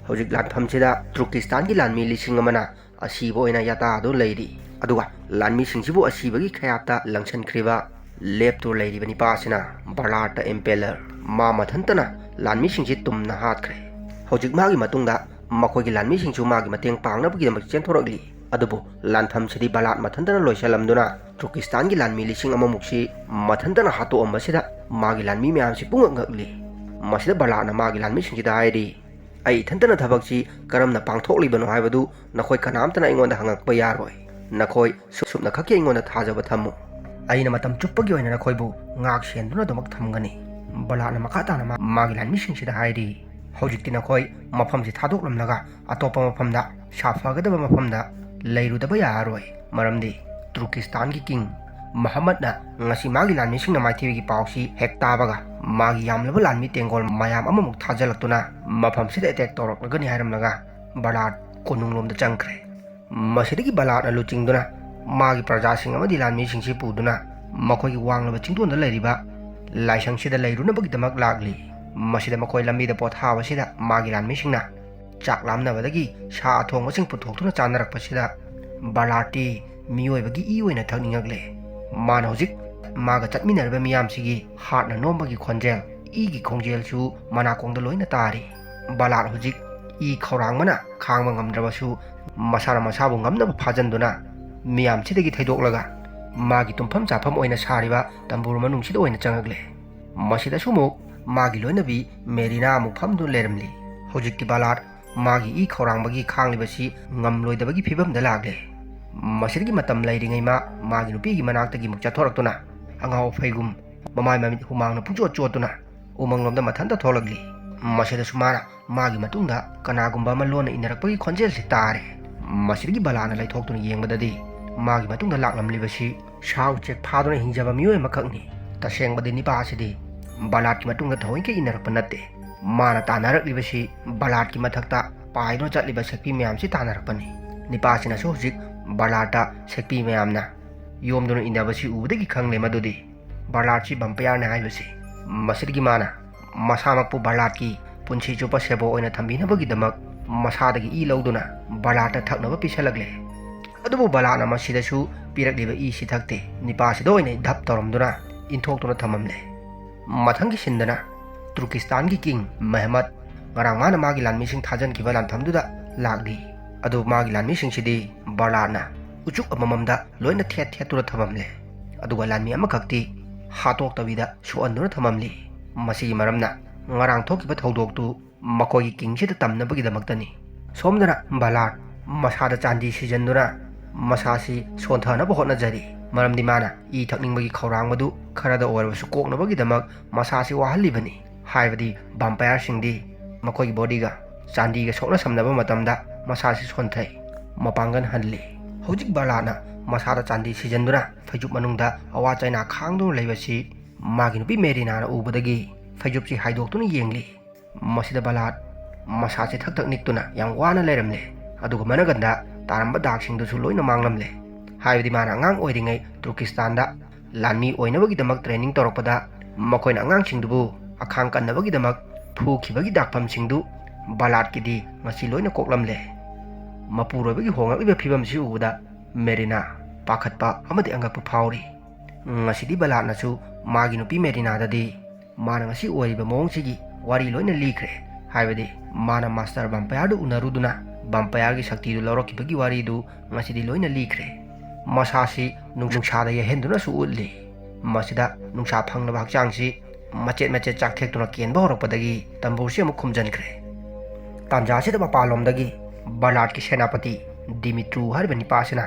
ꯍꯧꯖꯤꯛ ꯂꯥꯟꯐꯝꯁꯤꯗ ꯇꯨꯔꯀꯤꯁꯇꯥꯟꯒꯤ ꯂꯥꯟꯃꯤ ꯂꯤꯁꯤꯡ ꯑꯃꯅ ꯑꯁꯤꯕ ꯑꯣꯏꯅ ꯌꯥꯇꯥꯗꯨꯅ ꯂꯩꯔꯤ꯫ ꯑꯗꯨꯒ ꯂꯥꯟꯃꯤꯁꯤꯡꯁꯤꯕꯨ ꯑꯁꯤꯕꯒꯤ ꯈꯌꯥꯠꯇ ꯂꯪꯁꯤꯟꯈ꯭ꯔꯤꯕ ꯂꯦꯞꯇꯨꯅ ꯂꯩꯔꯤꯕ ꯅꯤꯄꯥꯁꯤꯅ ꯕꯔꯂꯥꯔꯗ ꯏꯝꯄꯦꯂꯔ, ꯃꯥ ꯃꯊꯟꯇꯅ ꯂꯥꯟꯃꯤꯁꯤꯡꯁꯤ ꯇꯨꯝꯅ ꯍꯥꯠꯈ꯭ꯔꯦ꯫ ꯍꯧꯖꯤꯛ ꯃꯥꯒꯤ ꯃꯇꯨꯡꯗ ꯃꯈꯣꯏꯒꯤ ꯂꯥꯟꯃꯤꯁꯤꯡꯁꯨ ꯃꯥꯒꯤ ꯃꯇꯦꯡ ꯄꯥꯡꯅꯕꯒꯤꯗꯃꯛ ꯆꯦꯟꯊꯣꯔꯛꯂꯤ꯫ ꯑꯗꯨꯕꯨ ꯂꯥꯟꯐꯝꯁꯤꯗꯤ ꯕꯔꯂꯥꯔꯗ ꯃꯊꯟꯇꯅ ꯂꯣꯏꯁꯤꯜꯂꯝꯗꯨꯅ ꯇꯨꯔꯀꯤꯁꯇꯥꯟꯒꯤ ꯂꯥꯟꯃꯤ ꯂꯤꯁꯤꯡ ꯑꯃꯃꯨꯛꯁꯤ ꯃꯊꯟꯇꯅ ꯍꯥꯠꯇꯣꯛꯑꯝꯕꯁꯤꯗ ꯃꯥꯒꯤ ꯂꯥꯟꯃꯤ ꯃꯌꯥꯝꯁꯤ ꯄꯨꯡꯉꯛ ꯉꯛꯂꯤ꯫ ꯃꯁꯤꯗ ꯕꯔꯂꯥꯔꯗꯅ ꯃꯥꯒꯤ ꯂꯥꯟꯃꯤꯁꯤꯡꯁꯤꯗ ꯍꯥꯏꯔꯤ, "ꯑꯩ ꯏꯊꯟꯇꯅ ꯊꯕꯛꯁꯤ ꯀꯔꯝꯅ ꯄꯥꯡꯊꯣꯛꯂꯤꯕꯅꯣ ꯍꯥꯏꯕꯗꯨ ꯅꯈꯣꯏ ꯀꯅꯥꯝꯇꯅ ꯑꯩꯉꯣꯟꯗ ꯍꯪꯉꯛꯄ ꯌꯥꯔꯣꯏ꯫ ꯅꯈꯣꯏ ꯁꯨꯞꯅꯈꯛꯀꯤ ꯑꯩꯉꯣꯟꯗ ꯊꯥꯖꯕ ꯊꯝꯃꯨ꯫ ꯑꯩꯅ ꯃꯇꯝ ꯆꯨꯞꯄꯒꯤ ꯑꯣꯏꯅ ꯅꯈꯣꯏꯕꯨ ꯉꯥꯛ ꯁꯦꯟꯗꯨꯅ ꯑꯗꯨꯃꯛ ꯊꯝꯒꯅꯤ"꯫ ꯕꯔꯂꯥꯔꯗꯅ ꯃꯈꯥ ꯇꯥꯅ ꯃꯥ-, ꯃꯥꯒꯤ ꯂꯥꯟꯃꯤꯁꯤꯡꯁꯤꯗ ꯍꯥꯏꯔꯤ, ꯍꯧꯖꯤꯛꯇꯤ ꯅꯈꯣꯏ ꯃꯐꯝꯁꯤ ꯊꯥꯗꯣꯛꯂꯝꯂꯒ ꯑꯇꯣꯞꯄ ꯃꯐꯝꯗ, ꯁꯥꯐꯒꯗꯕ ꯃꯐꯝꯗ ꯂꯩꯔꯨꯗꯕ ꯌꯥꯔꯔꯣꯏ꯫ ꯃꯔꯝꯗꯤ ꯇꯨꯔꯀꯤꯁꯇꯥꯟꯒꯤ ꯀꯤꯡ ꯃꯍꯝꯃꯗꯅ ꯉꯁꯤ ꯃꯥꯒꯤ ꯂꯥꯟꯃꯤꯁꯤꯡꯅ ꯃꯥꯏꯊꯤꯕꯒꯤ ꯄꯥꯎꯁꯤ ꯍꯦꯛ ꯇꯥꯕꯒ, ꯃꯥꯒꯤ ꯌꯥꯝꯂꯕ ꯂꯥꯟꯃꯤ ꯇꯦꯡꯒꯣꯜ ꯃꯌꯥꯝ ꯑꯃꯃꯨꯛ ꯊꯥꯖꯤꯜꯂꯛꯇꯨꯅ ꯃꯐꯝꯁꯤꯗ ꯑꯦꯇꯦꯛ ꯇꯧꯔꯛꯂꯒꯅꯤ ꯍꯥꯏꯔꯝꯂꯒ ꯕꯂꯥꯔꯗ ꯀꯣꯅꯨꯡꯂꯣꯝꯗ ꯆꯪꯈ꯭ꯔꯦ꯫ ꯃꯁꯤꯗꯒꯤ ꯕꯂꯥꯔꯗꯅ ꯂꯨꯆꯤꯡꯗꯨꯅ ꯃꯥꯒꯤ ꯄ꯭ꯔꯖꯥꯁꯤꯡ ꯑꯃꯗꯤ ꯂꯥꯟꯃꯤꯁꯤꯡꯁꯤ ꯄꯨꯗꯨꯅ ꯃꯈꯣꯏꯒꯤ ꯋꯥꯡꯂꯕ ꯆꯤꯡꯗꯣꯟꯗ ꯂꯩꯔꯤꯕ ꯂꯥꯏꯁꯪꯁꯤꯗ ꯂꯩꯔꯨꯅꯕꯒꯤꯗꯃꯛ ꯂꯥꯛꯂꯤ꯫ ꯃꯁꯤꯗ ꯃꯈꯣꯏ ꯂꯝꯕꯤꯗ ꯄꯣꯊꯥꯕꯁꯤꯗ ꯃꯥꯒꯤ ꯂꯥꯟꯃꯤꯁꯤꯡꯅ ꯆꯥꯛ ꯂꯥꯝꯅꯕꯗꯒꯤ ꯁꯥ ꯑꯊꯣꯡꯕꯁꯤꯡ ꯄꯨꯊꯣꯛꯇꯨꯅ ꯆꯥꯅꯔꯛꯄꯁꯤꯗ ꯕꯂꯥꯔꯗꯇꯤ ꯃꯤꯑꯣꯏꯕꯒꯤ ꯏ ꯑꯣꯏꯅ ꯊꯛꯅꯤꯡꯉꯛꯂꯦ꯫ ꯃꯥꯅ ꯍꯧꯖꯤꯛ ꯃꯥꯒ ꯆꯠꯃꯤꯟꯅꯔꯤꯕ ꯃꯤꯌꯥꯝꯁꯤꯒꯤ ꯍꯥꯔꯠꯅ ꯅꯣꯝꯕꯒꯤ ꯈꯣꯟꯖꯦꯜ, ꯏꯒꯤ ꯈꯣꯡꯖꯦꯜꯁꯨ ꯃꯅꯥꯀꯣꯡꯗ ꯂꯣꯏꯅ ꯇꯥꯔꯤ꯫ ꯕꯂꯥꯔꯗ ꯍꯧꯖꯤꯛ ꯏ ꯈꯧꯔꯥꯡꯕꯅ ꯈꯥꯡꯕ ꯉꯝꯗ꯭ꯔꯕꯁꯨ, ꯃꯁꯥꯅ ꯃꯁꯥꯕꯨ ꯉꯝꯅꯕ ꯐꯥꯖꯟꯗꯨꯅ ꯃꯤꯌꯥꯝꯁꯤꯗꯒꯤ ꯊꯩꯗꯣꯛꯂꯒ ꯃꯥꯒꯤ ꯇꯨꯝꯐꯝ ꯆꯥꯐꯝ ꯑꯣꯏꯅ ꯁꯥꯔꯤꯕ ꯇꯝꯕꯨꯔ ꯃꯅꯨꯡꯁꯤꯗ ꯑꯣꯏꯅ ꯆꯪꯉꯛꯂꯦ꯫ ꯃꯁꯤꯗꯁꯨ ꯑꯃꯨꯛ ꯃꯥꯒꯤ ꯂꯣꯏꯅꯕꯤ ꯃꯦꯔꯤꯅꯥ ꯑꯃꯨꯛ ꯐꯝꯗꯨꯅ ꯂꯩꯔꯝꯂꯤ꯫ ꯍꯧꯖꯤꯛꯇꯤ ꯕꯂꯥꯔꯗ ꯃꯥꯒꯤ ꯏ ꯈꯧꯔꯥꯡꯕꯒꯤ ꯈꯥꯡꯂꯤꯕꯁꯤ ꯉꯝꯂꯣꯏꯗꯕꯒꯤ ꯐꯤꯕꯝꯗ ꯂꯥꯛꯂꯦ꯫ ꯃꯁꯤꯗꯒꯤ ꯃꯇꯝ ꯂꯩꯔꯤꯉꯩ ꯃꯥ ꯃꯥꯒꯤ ꯅꯨꯄꯤꯒꯤ ꯃꯅꯥꯛꯇꯒꯤ ꯑꯃꯨꯛ ꯆꯠꯊꯣꯔꯛꯇꯨꯅ ꯑꯉꯥꯎ ꯑꯐꯩꯒꯨꯝ ꯃꯃꯥꯏ ꯃꯃꯤꯠ ꯍꯨꯃꯥꯡꯅ ꯄꯨꯡꯆꯣꯠ ꯆꯣꯠꯇꯨꯅ ꯎꯃꯪꯂꯣꯝꯗ ꯃꯊꯟꯇ ꯊꯣꯛꯂꯛꯂꯤ꯫ ꯃꯁꯤꯗꯁꯨ ꯃꯥꯅ ꯃꯥꯒꯤ ꯃꯇꯨꯡꯗ ꯀꯅꯥꯒꯨꯝꯕ ꯑꯃ ꯂꯣꯟꯅ ꯏꯟꯅꯔꯛꯄꯒꯤ ꯈꯣꯟꯖꯦꯜꯁꯤ ꯇꯥꯔꯦ꯫ ꯃꯁꯤꯗꯒꯤ ꯕꯂꯥꯔꯗꯅ ꯂꯩꯊꯣꯛꯇꯨꯅ ꯌꯦꯡꯕꯗꯗꯤ ꯃꯥꯒꯤ ꯃꯇꯨꯡꯗ ꯂꯥꯛꯂꯝꯂꯤꯕꯁꯤ ꯁꯥ ꯎꯆꯦꯛ ꯐꯥꯗꯨꯅ ꯍꯤꯡꯖꯕ ꯃꯤꯑꯣꯏ ꯑꯃꯈꯛꯅꯤ꯫ ꯇꯁꯦꯡꯕꯗꯤ ꯅꯤꯄꯥ ꯑꯁꯤꯗꯤ ꯕꯂꯥꯔꯗꯀꯤ ꯃꯇꯨꯡꯗ ꯊꯑꯣꯏꯅ ꯏꯟꯅꯔꯛꯄ ꯅꯠꯇꯦ꯫ ꯃꯥꯅ ꯇꯥꯟꯅꯔꯛꯂꯤꯕꯁꯤ ꯕꯂꯥꯔꯗꯀꯤ ꯃꯊꯛꯇ ꯄꯥꯏꯗꯨꯅ ꯆꯠꯂꯤꯕ ꯁꯛꯄꯤ ꯃꯌꯥꯝꯁꯤ ꯇꯥꯟꯅꯔꯛꯄꯅꯤ꯫ ꯅꯤꯄꯥꯁꯤꯅꯁꯨ ꯍꯧꯖꯤꯛ ꯕꯂꯥꯔꯗꯇ ꯁꯛꯄꯤ ꯃꯌꯥꯝꯅ ꯌꯣꯝꯗꯨꯅ ꯏꯟꯅꯕꯁꯤ ꯎꯕꯗꯒꯤ ꯈꯪꯂꯦ ꯃꯗꯨꯗꯤ ꯕꯂꯥꯔꯗꯁꯤ ꯚꯝꯄꯌꯥꯔꯅꯤ ꯍꯥꯏꯕꯁꯤ꯫ ꯃꯁꯤꯗꯒꯤ ꯃꯥꯅ ꯃꯁꯥꯃꯛꯄꯨ ꯕꯂꯥꯔꯗꯀꯤ ꯄꯨꯟꯁꯤ ꯆꯨꯞꯄ ꯁꯦꯕꯣ ꯑꯣꯏꯅ ꯊꯝꯕꯤꯅꯕꯒꯤꯗꯃꯛ ꯃꯁꯥꯗꯒꯤ ꯏ ꯂꯧꯗꯨꯅ ꯕꯂꯥꯔꯗꯇ ꯊꯛꯅꯕ ꯄꯤꯁꯜꯂꯛꯂꯦ꯫ ꯑꯗꯨꯕꯨ ꯕꯂꯥꯔꯗꯅ ꯃꯁꯤꯗꯁꯨ ꯄꯤꯔꯛꯂꯤꯕ ꯏꯁꯤ ꯊꯛꯇꯦ, ꯅꯤꯄꯥꯁꯤꯗ ꯑꯣꯏꯅ ꯙꯞ ꯇꯧꯔꯝꯗꯨꯅ ꯏꯟꯊꯣꯛꯇꯨꯅ ꯊꯝꯃꯝꯂꯦ꯫ ꯃꯊꯪꯒꯤ ꯁꯤꯟꯗꯅ ꯇꯨꯔꯀꯤꯁꯇꯥꯟꯒꯤ ꯀꯤꯡ ꯃꯦꯍꯃꯠ ꯉꯔꯥꯡ ꯃꯥꯅ ꯃꯥꯒꯤ ꯂꯥꯟꯃꯤꯁꯤꯡ ꯊꯥꯖꯤꯟꯈꯤꯕ ꯂꯥꯟꯐꯝꯗꯨꯗ ꯂꯥꯛꯂꯤ꯫ ꯑꯗꯨ ꯃꯥꯒꯤ ꯂꯥꯟꯃꯤꯁꯤꯡꯁꯤꯗꯤ ꯕꯂꯥꯔꯗꯅ ꯎꯆꯨꯛ ꯑꯃꯃꯝꯗ ꯂꯣꯏꯅ ꯊꯦꯠ ꯊꯦꯠꯇꯨꯅ ꯊꯝꯃꯝꯂꯦ꯫ ꯑꯗꯨꯒ ꯂꯥꯟꯃꯤ ꯑꯃꯈꯛꯇꯤ ꯍꯥꯠꯇꯣꯛꯇꯕꯤꯗ ꯁꯣꯛꯍꯟꯗꯨꯅ ꯊꯝꯃꯝꯂꯤ꯫ ꯃꯁꯤꯒꯤ ꯃꯔꯝꯅ ꯉꯔꯥꯡ ꯊꯣꯛꯈꯤꯕ ꯊꯧꯗꯣꯛꯇꯨ ꯃꯈꯣꯏꯒꯤ ꯀꯤꯡꯁꯤꯗ ꯇꯝꯅꯕꯒꯤꯗꯃꯛꯇꯅꯤ꯫ ꯁꯣꯝꯗꯅ ꯕꯂꯥꯔꯗ ꯃꯁꯥꯗ ꯆꯥꯟꯗꯤ ꯁꯤꯖꯤꯟꯗꯨꯅ ꯃꯁꯥꯁꯤ ꯁꯣꯟꯊꯅꯕ ꯍꯣꯠꯅꯖꯔꯤ꯫ ꯃꯔꯝꯗꯤ ꯃꯥꯅ ꯏ ꯊꯛꯅꯤꯡꯕꯒꯤ ꯈꯧꯔꯥꯡꯕꯗꯨ ꯈꯔꯗ ꯑꯣꯏꯔꯕꯁꯨ ꯀꯣꯛꯅꯕꯒꯤꯗꯃꯛ ꯃꯁꯥꯁꯤ ꯋꯥꯍꯜꯂꯤꯕꯅꯤ꯫ ꯍꯥꯏꯕꯗꯤ ꯚꯥꯝꯄꯥꯌꯔꯁꯤꯡꯗꯤ ꯃꯈꯣꯏꯒꯤ ꯕꯣꯗꯤꯒ ꯆꯥꯟꯗꯤꯒ ꯁꯣꯛꯅ ꯁꯝꯅꯕ ꯃꯇꯝꯗ ꯃꯁꯥꯁꯤ ꯁꯣꯟꯊꯩ, ꯃꯄꯥꯡꯒꯜ ꯍꯜꯂꯤ꯫ ꯍꯧꯖꯤꯛ ꯕꯂꯥꯠꯅ ꯃꯁꯥꯗ ꯆꯥꯟꯗꯤ ꯁꯤꯖꯤꯟꯗꯨꯅ ꯐꯩꯖꯨꯞ ꯃꯅꯨꯡꯗ ꯑꯋꯥ ꯆꯩꯅꯥ ꯈꯥꯡꯗꯨꯅ ꯂꯩꯕꯁꯤ ꯃꯥꯒꯤ ꯅꯨꯄꯤ ꯃꯦꯔꯤꯅꯥꯅ ꯎꯕꯗꯒꯤ ꯐꯩꯖꯨꯞꯁꯤ ꯍꯥꯏꯗꯣꯛꯇꯨꯅ ꯌꯦꯡꯂꯤ꯫ ꯃꯁꯤꯗ ꯕꯂꯥꯠ ꯃꯁꯥꯁꯤ ꯊꯛ ꯊꯛ ꯅꯤꯛꯇꯨꯅ ꯌꯥꯝ ꯋꯥꯅ ꯂꯩꯔꯝꯂꯦ꯫ ꯑꯗꯨꯒ ꯃꯅꯒꯟꯗ ꯇꯥꯔꯝꯕ ꯗꯥꯛꯁꯤꯡꯗꯨꯁꯨ ꯂꯣꯏꯅ ꯃꯥꯡꯂꯝꯂꯦ꯫ ꯍꯥꯏꯕꯗꯤ ꯃꯥꯅ ꯑꯉꯥꯡ ꯑꯣꯏꯔꯤꯉꯩ ꯇꯨꯔꯀꯤꯁꯇꯥꯟꯗ ꯂꯥꯟꯃꯤ ꯑꯣꯏꯅꯕꯒꯤꯗꯃꯛ ꯇ꯭ꯔꯦꯅꯤꯡ ꯇꯧꯔꯛꯄꯗ ꯃꯈꯣꯏꯅ ꯑꯉꯥꯡꯁꯤꯡꯗꯨꯕꯨ ꯑꯈꯥꯡ ꯀꯟꯅꯕꯒꯤꯗꯃꯛ ꯐꯨꯈꯤꯕꯒꯤ ꯗꯥꯛꯐꯝꯁꯤꯡꯗꯨ ꯕꯂꯥꯠꯀꯤꯗꯤ ꯉꯁꯤ ꯂꯣꯏꯅ ꯀꯣꯛꯂꯝꯂꯦ꯫ ꯃꯄꯨꯔꯣꯏꯕꯒꯤ ꯍꯣꯡꯂꯛꯂꯤꯕ ꯐꯤꯕꯝꯁꯤ ꯎꯕꯗ ꯃꯦꯔꯤꯅꯥ ꯄꯥꯈꯠꯄ ꯑꯃꯗꯤ ꯑꯉꯛꯄ ꯐꯥꯎꯔꯤ꯫ ꯉꯁꯤꯗꯤ ꯕꯂꯥꯠꯅꯁꯨ ꯃꯥꯒꯤ ꯅꯨꯄꯤ ꯃꯦꯔꯤꯅꯥꯗꯗꯤ ꯃꯥꯅ ꯉꯁꯤ ꯑꯣꯏꯔꯤꯕ ꯃꯑꯣꯡꯁꯤꯒꯤ ꯋꯥꯔꯤ ꯂꯣꯏꯅ ꯂꯤꯈ꯭ꯔꯦ꯫ ꯍꯥꯏꯕꯗꯤ ꯃꯥꯅ ꯃꯥꯁꯇꯔ ꯚꯥꯝꯄꯥꯌꯔꯗꯨ ꯎꯅꯔꯨꯗꯨꯅ ꯚꯥꯝꯄꯥꯌꯔꯒꯤ ꯁꯛꯇꯤꯗꯨ ꯂꯧꯔꯛꯈꯤꯕꯒꯤ ꯋꯥꯔꯤꯗꯨ ꯉꯁꯤꯗꯤ ꯂꯣꯏꯅ ꯂꯤꯈ꯭ꯔꯦ꯫ ꯃꯁꯥꯁꯤ ꯅꯨꯡꯁꯥꯗ ꯌꯩꯍꯟꯗꯨꯅꯁꯨ ꯎꯠꯂꯤ꯫ ꯃꯁꯤꯗ ꯅꯨꯡꯁꯥ ꯐꯪꯂꯕ ꯍꯛꯆꯥꯡꯁꯤ ꯃꯆꯦꯠ ꯃꯆꯦꯠ ꯆꯥꯛꯊꯦꯛꯇꯨꯅ ꯀꯦꯟꯕ ꯍꯧꯔꯛꯄꯗꯒꯤ ꯇꯝꯕꯨꯔꯁꯤ ꯑꯃꯨꯛ ꯈꯨꯝꯖꯤꯟꯈ꯭ꯔꯦ꯫ ꯇꯥꯟꯖꯥꯁꯤꯗ ꯃꯄꯥꯟꯂꯣꯝꯗꯒꯤ ꯕꯂꯥꯠꯀꯤ ꯁꯦꯅꯥꯄꯇꯤ ꯗꯤꯃꯤꯇ꯭ꯔꯨ ꯍꯥꯏꯔꯤꯕ ꯅꯤꯄꯥꯁꯤꯅ,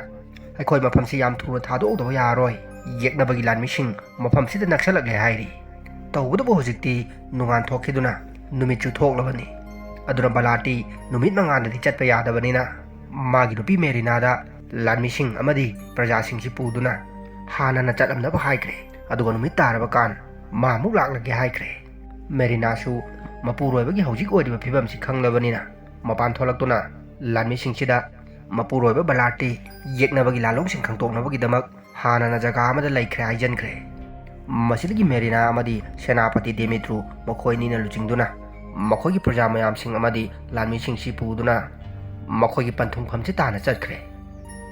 "ꯑꯩꯈꯣꯏ ꯃꯐꯝꯁꯤ ꯌꯥꯝ ꯊꯨꯅ ꯊꯥꯗꯣꯛꯍꯧꯗꯕ ꯌꯥꯔꯔꯣꯏ꯫ ꯌꯦꯛꯅꯕꯒꯤ ꯂꯥꯟꯃꯤꯁꯤꯡ ꯃꯐꯝꯁꯤꯗ ꯅꯛꯁꯜꯂꯛꯂꯦ" ꯍꯥꯏꯔꯤ꯫ ꯇꯧꯕꯇꯕꯨ ꯍꯧꯖꯤꯛꯇꯤ ꯅꯣꯡꯉꯥꯟ ꯊꯣꯛꯈꯤꯗꯨꯅ ꯅꯨꯃꯤꯠꯁꯨ ꯊꯣꯛꯂꯕꯅꯤ꯫ ꯑꯗꯨꯅ ꯕꯂꯥꯠꯇꯤ ꯅꯨꯃꯤꯠ ꯃꯉꯥꯜꯗꯗꯤ ꯆꯠꯄ ꯌꯥꯗꯕꯅꯤꯅ ꯃꯥꯒꯤ ꯅꯨꯄꯤ ꯃꯦꯔꯤꯅꯥꯗ ꯂꯥꯟꯃꯤꯁꯤꯡ ꯑꯃꯗꯤ ꯄ꯭ꯔꯖꯥꯁꯤꯡꯁꯤ ꯄꯨꯗꯨꯅ ꯍꯥꯟꯅꯅ ꯆꯠꯂꯝꯅꯕ ꯍꯥꯏꯈ꯭ꯔꯦ꯫ ꯑꯗꯨꯒ ꯅꯨꯃꯤꯠ ꯇꯥꯔꯕ ꯀꯥꯟ ꯃꯥ ꯑꯃꯨꯛ ꯂꯥꯛꯂꯒꯦ ꯍꯥꯏꯈ꯭ꯔꯦ꯫ ꯃꯦꯔꯤꯅꯥꯁꯨ ꯃꯄꯨꯔꯣꯏꯕꯒꯤ ꯍꯧꯖꯤꯛ ꯑꯣꯏꯔꯤꯕ ꯐꯤꯕꯝꯁꯤ ꯈꯪꯂꯕꯅꯤꯅ ꯃꯄꯥꯟ ꯊꯣꯛꯂꯛꯇꯨꯅ ꯂꯥꯟꯃꯤꯁꯤꯡꯁꯤꯗ ꯃꯄꯨꯔꯣꯏꯕ ꯕꯂꯥꯠꯇꯤ ꯌꯦꯛꯅꯕꯒꯤ ꯂꯥꯜꯂꯣꯡꯁꯤꯡ ꯈꯪꯗꯣꯛꯅꯕꯒꯤꯗꯃꯛ ꯍꯥꯟꯅꯅ ꯖꯒꯥ ꯑꯃꯗ ꯂꯩꯈ꯭ꯔꯦ ꯍꯥꯏꯖꯟꯈ꯭ꯔꯦ꯫ ꯃꯁꯤꯗꯒꯤ ꯃꯦꯔꯤꯅꯥ ꯑꯃꯗꯤ ꯁꯦꯅꯥꯄꯇꯤ ꯗꯦꯃꯤꯇ꯭ꯔꯨ ꯃꯈꯣꯏ ꯑꯅꯤꯅ ꯂꯨꯆꯤꯡꯗꯨꯅ ꯃꯈꯣꯏꯒꯤ ꯄ꯭ꯔꯖꯥ ꯃꯌꯥꯝꯁꯤꯡ ꯑꯃꯗꯤ ꯂꯥꯟꯃꯤꯁꯤꯡꯁꯤ ꯄꯨꯗꯨꯅ ꯃꯈꯣꯏꯒꯤ ꯄꯟꯊꯨꯡꯐꯝꯁꯤ ꯇꯥꯟꯅ ꯆꯠꯈ꯭ꯔꯦ꯫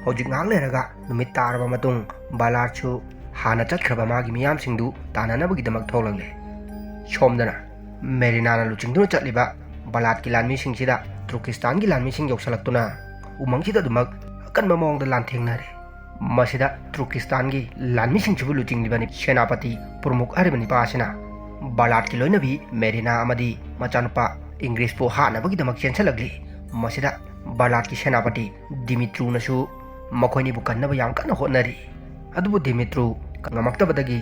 ꯍꯧꯖꯤꯛ ꯉꯥꯏꯍꯥꯛ ꯂꯩꯔꯒ ꯅꯨꯃꯤꯠ ꯇꯥꯔꯕ ꯃꯇꯨꯡ ꯕꯂꯥꯠꯁꯨ ꯍꯥꯟꯅ ꯆꯠꯈ꯭ꯔꯕ ꯃꯥꯒꯤ ꯃꯤꯌꯥꯝꯁꯤꯡꯗꯨ ꯇꯥꯟꯅꯅꯕꯒꯤꯗꯃꯛ ꯊꯣꯛꯂꯛꯂꯦ꯫ ꯁꯣꯝꯗꯅ ꯃꯦꯔꯤꯅꯥꯅ ꯂꯨꯆꯤꯡꯗꯨꯅ ꯆꯠꯂꯤꯕ ꯕꯂꯥꯠꯀꯤ ꯂꯥꯟꯃꯤꯁꯤꯡꯁꯤꯗ ꯇꯨꯔꯀꯤꯁꯇꯥꯟꯒꯤ ꯂꯥꯟꯃꯤꯁꯤꯡ ꯌꯧꯁꯤꯜꯂꯛꯇꯨꯅ ꯎꯃꯪꯁꯤꯗ ꯑꯗꯨꯃꯛ ꯑꯀꯟꯕ ꯃꯑꯣꯡꯗ ꯂꯥꯟꯊꯦꯡꯅꯔꯦ꯫ ꯃꯁꯤꯗ ꯇꯨꯔꯀꯤꯁꯇꯥꯟꯒꯤ ꯂꯥꯟꯃꯤꯁꯤꯡꯁꯤꯕꯨ ꯂꯨꯆꯤꯡꯂꯤꯕ ꯁꯦꯅꯥꯄꯇꯤ ꯄ꯭ꯔꯃꯨꯈ ꯍꯥꯏꯔꯤꯕ ꯅꯤꯄꯥ ꯑꯁꯤꯅ ꯕꯂꯥꯠꯀꯤ ꯂꯣꯏꯅꯕꯤ ꯃꯦꯔꯤꯅꯥ ꯑꯃꯗꯤ ꯃꯆꯥꯅꯨꯄꯥ ꯏꯪꯒ꯭ꯔꯤꯁꯄꯨ ꯍꯥꯠꯅꯕꯒꯤꯗꯃꯛ ꯆꯦꯟꯁꯤꯜꯂꯛꯂꯤ꯫ ꯃꯁꯤꯗ ꯕꯂꯥꯠꯀꯤ ꯁꯦꯅꯥꯄꯇꯤ ꯗꯤꯃꯤꯇ꯭ꯔꯨꯅꯁꯨ ꯃꯈꯣꯏꯅꯤꯕꯨ ꯀꯟꯅꯕ ꯌꯥꯝ ꯀꯟꯅ ꯍꯣꯠꯅꯔꯤ꯫ ꯑꯗꯨꯕꯨ ꯗꯤꯃꯤꯇ꯭ꯔꯨ ꯉꯝꯃꯛꯇꯕꯗꯒꯤ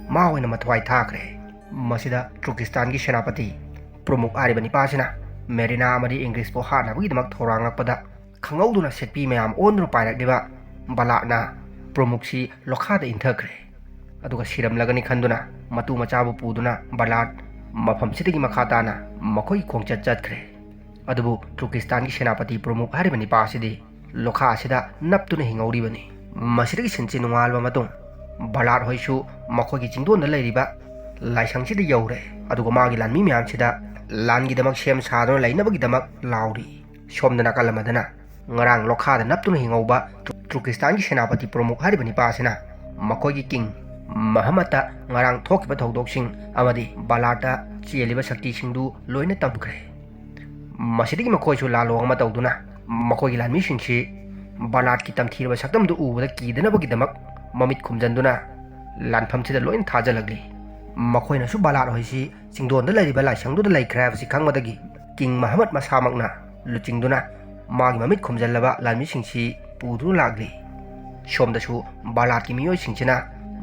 ꯃꯥ ꯑꯣꯏꯅ ꯃꯊ꯭ꯋꯥꯏ ꯊꯥꯈ꯭ꯔꯦ꯫ ꯃꯁꯤꯗ ꯇꯨꯔꯀꯤꯁꯇꯥꯟꯒꯤ ꯁꯦꯅꯥꯄꯇꯤ ꯄ꯭ꯔꯃꯨꯈ ꯍꯥꯏꯔꯤꯕ ꯅꯤꯄꯥꯁꯤꯅ ꯃꯦꯔꯤꯅꯥ ꯑꯃꯗꯤ ꯏꯪꯒ꯭ꯔꯤꯁꯄꯨ ꯍꯥꯠꯅꯕꯒꯤꯗꯃꯛ ꯊꯧꯔꯥꯡꯂꯛꯄꯗ, ꯈꯪꯍꯧꯗꯅ ꯁꯦꯛꯄꯤ ꯃꯌꯥꯝ ꯑꯣꯟꯗꯨꯅ ꯄꯥꯏꯔꯛꯂꯤꯕ ꯕꯂꯥꯠꯅ ꯄ꯭ꯔꯃꯨꯈꯁꯤ ꯂꯣꯈꯥꯗ ꯏꯟꯊꯈ꯭ꯔꯦ꯫ ꯑꯗꯨꯒ ꯁꯤꯔꯝꯂꯒꯅꯤ ꯈꯟꯗꯨꯅ ꯃꯇꯨ ꯃꯆꯥꯕꯨ ꯄꯨꯗꯨꯅ ꯕꯂꯥꯠ ꯃꯐꯝꯁꯤꯗꯒꯤ ꯃꯈꯥ ꯇꯥꯅ ꯃꯈꯣꯏꯒꯤ ꯈꯣꯡꯆꯠ ꯆꯠꯈ꯭ꯔꯦ꯫ ꯑꯗꯨꯕꯨ ꯇꯨꯔꯀꯤꯁꯇꯥꯟꯒꯤ ꯁꯦꯅꯥꯄꯇꯤ ꯄ꯭ꯔꯃꯨꯈ ꯍꯥꯏꯔꯤꯕ ꯅꯤꯄꯥ ꯑꯁꯤꯗꯤ ꯂꯣꯈꯥ ꯑꯁꯤꯗ ꯅꯞꯇꯨꯅ ꯍꯤꯡꯍꯧꯔꯤꯕꯅꯤ꯫ ꯃꯁꯤꯗꯒꯤ ꯁꯤꯟꯁꯤ ꯅꯨꯡꯉꯥꯜꯕ ꯃꯇꯨꯡ, ꯕꯂꯥꯠ ꯍꯣꯏꯁꯨ ꯃꯈꯣꯏꯒꯤ ꯆꯤꯡꯗꯣꯟꯗ ꯂꯩꯔꯤꯕ ꯂꯥꯏꯁꯪꯁꯤꯗ ꯌꯧꯔꯦ꯫ ꯑꯗꯨꯒ ꯃꯥꯒꯤ ꯂꯥꯟꯃꯤ ꯃꯌꯥꯝꯁꯤꯗ ꯂꯥꯟꯒꯤꯗꯃꯛ ꯁꯦꯝ ꯁꯥꯗꯨꯅ ꯂꯩꯅꯕꯒꯤꯗꯃꯛ ꯂꯥꯎꯔꯤ꯫ ꯁꯣꯝꯗ ꯅꯥꯀꯜ ꯑꯃꯗꯅ ꯉꯔꯥꯡ ꯂꯣꯈꯥꯗ ꯅꯞꯇꯨꯅ ꯍꯤꯡꯍꯧꯕ ꯇꯨ-, ꯇꯨꯔꯀꯤꯁꯇꯥꯟꯒꯤ ꯁꯦꯅꯥꯄꯇꯤ ꯄ꯭ꯔꯃꯨꯈ ꯍꯥꯏꯔꯤꯕ ꯅꯤꯄꯥ ꯑꯁꯤꯅ ꯃꯈꯣꯏꯒꯤ ꯀꯤꯡ ꯃꯍꯝꯃꯗꯇ ꯉꯔꯥꯡ ꯊꯣꯛꯈꯤꯕ ꯊꯧꯗꯣꯛꯁꯤꯡ ꯑꯃꯗꯤ ꯕꯂꯥꯠꯇ ꯆꯦꯜꯂꯤꯕ ꯁꯛꯇꯤꯁꯤꯡꯗꯨ ꯂꯣꯏꯅ ꯇꯝꯈ꯭ꯔꯦ꯫ ꯃꯁꯤꯗꯒꯤ ꯃꯈꯣꯏꯁꯨ ꯂꯥꯂꯣꯡ ꯑꯃ ꯇꯧꯗꯨꯅ ꯃꯈꯣꯏꯒꯤ ꯂꯥꯟꯃꯤꯁꯤꯡꯁꯤ ꯕꯂꯥꯠꯀꯤ ꯇꯝꯊꯤꯔꯕ ꯁꯛꯇꯝꯗꯨ ꯎꯕꯗ ꯀꯤꯗꯅꯕꯒꯤꯗꯃꯛ ꯃꯃꯤꯠ ꯈꯨꯝꯖꯟꯗꯨꯅ ꯂꯥꯟꯐꯝꯁꯤꯗ ꯂꯣꯏꯅ ꯊꯥꯖꯜꯂꯛꯂꯤ꯫ ꯃꯈꯣꯏꯅꯁꯨ ꯕꯂꯥꯠ ꯍꯣꯏꯁꯤ ꯆꯤꯡꯗꯣꯟꯗ ꯂꯩꯔꯤꯕ ꯂꯥꯏꯁꯪꯗꯨꯗ ꯂꯩꯈ꯭ꯔꯦ ꯍꯥꯏꯕꯁꯤ ꯈꯪꯕꯗꯒꯤ ꯀꯤꯡ ꯃꯍꯝꯃꯗ ꯃꯁꯥꯃꯛꯅ ꯂꯨꯆꯤꯡꯗꯨꯅ ꯃꯥꯒꯤ ꯃꯃꯤꯠ ꯈꯨꯝꯖꯜꯂꯕ ꯂꯥꯟꯃꯤꯁꯤꯡꯁꯤ ꯄꯨꯗꯨꯅ ꯂꯥꯛꯂꯤ꯫ ꯁꯣꯝꯗꯁꯨ ꯕꯂꯥꯠꯀꯤ ꯃꯤꯑꯣꯏꯁꯤꯡꯁꯤꯅ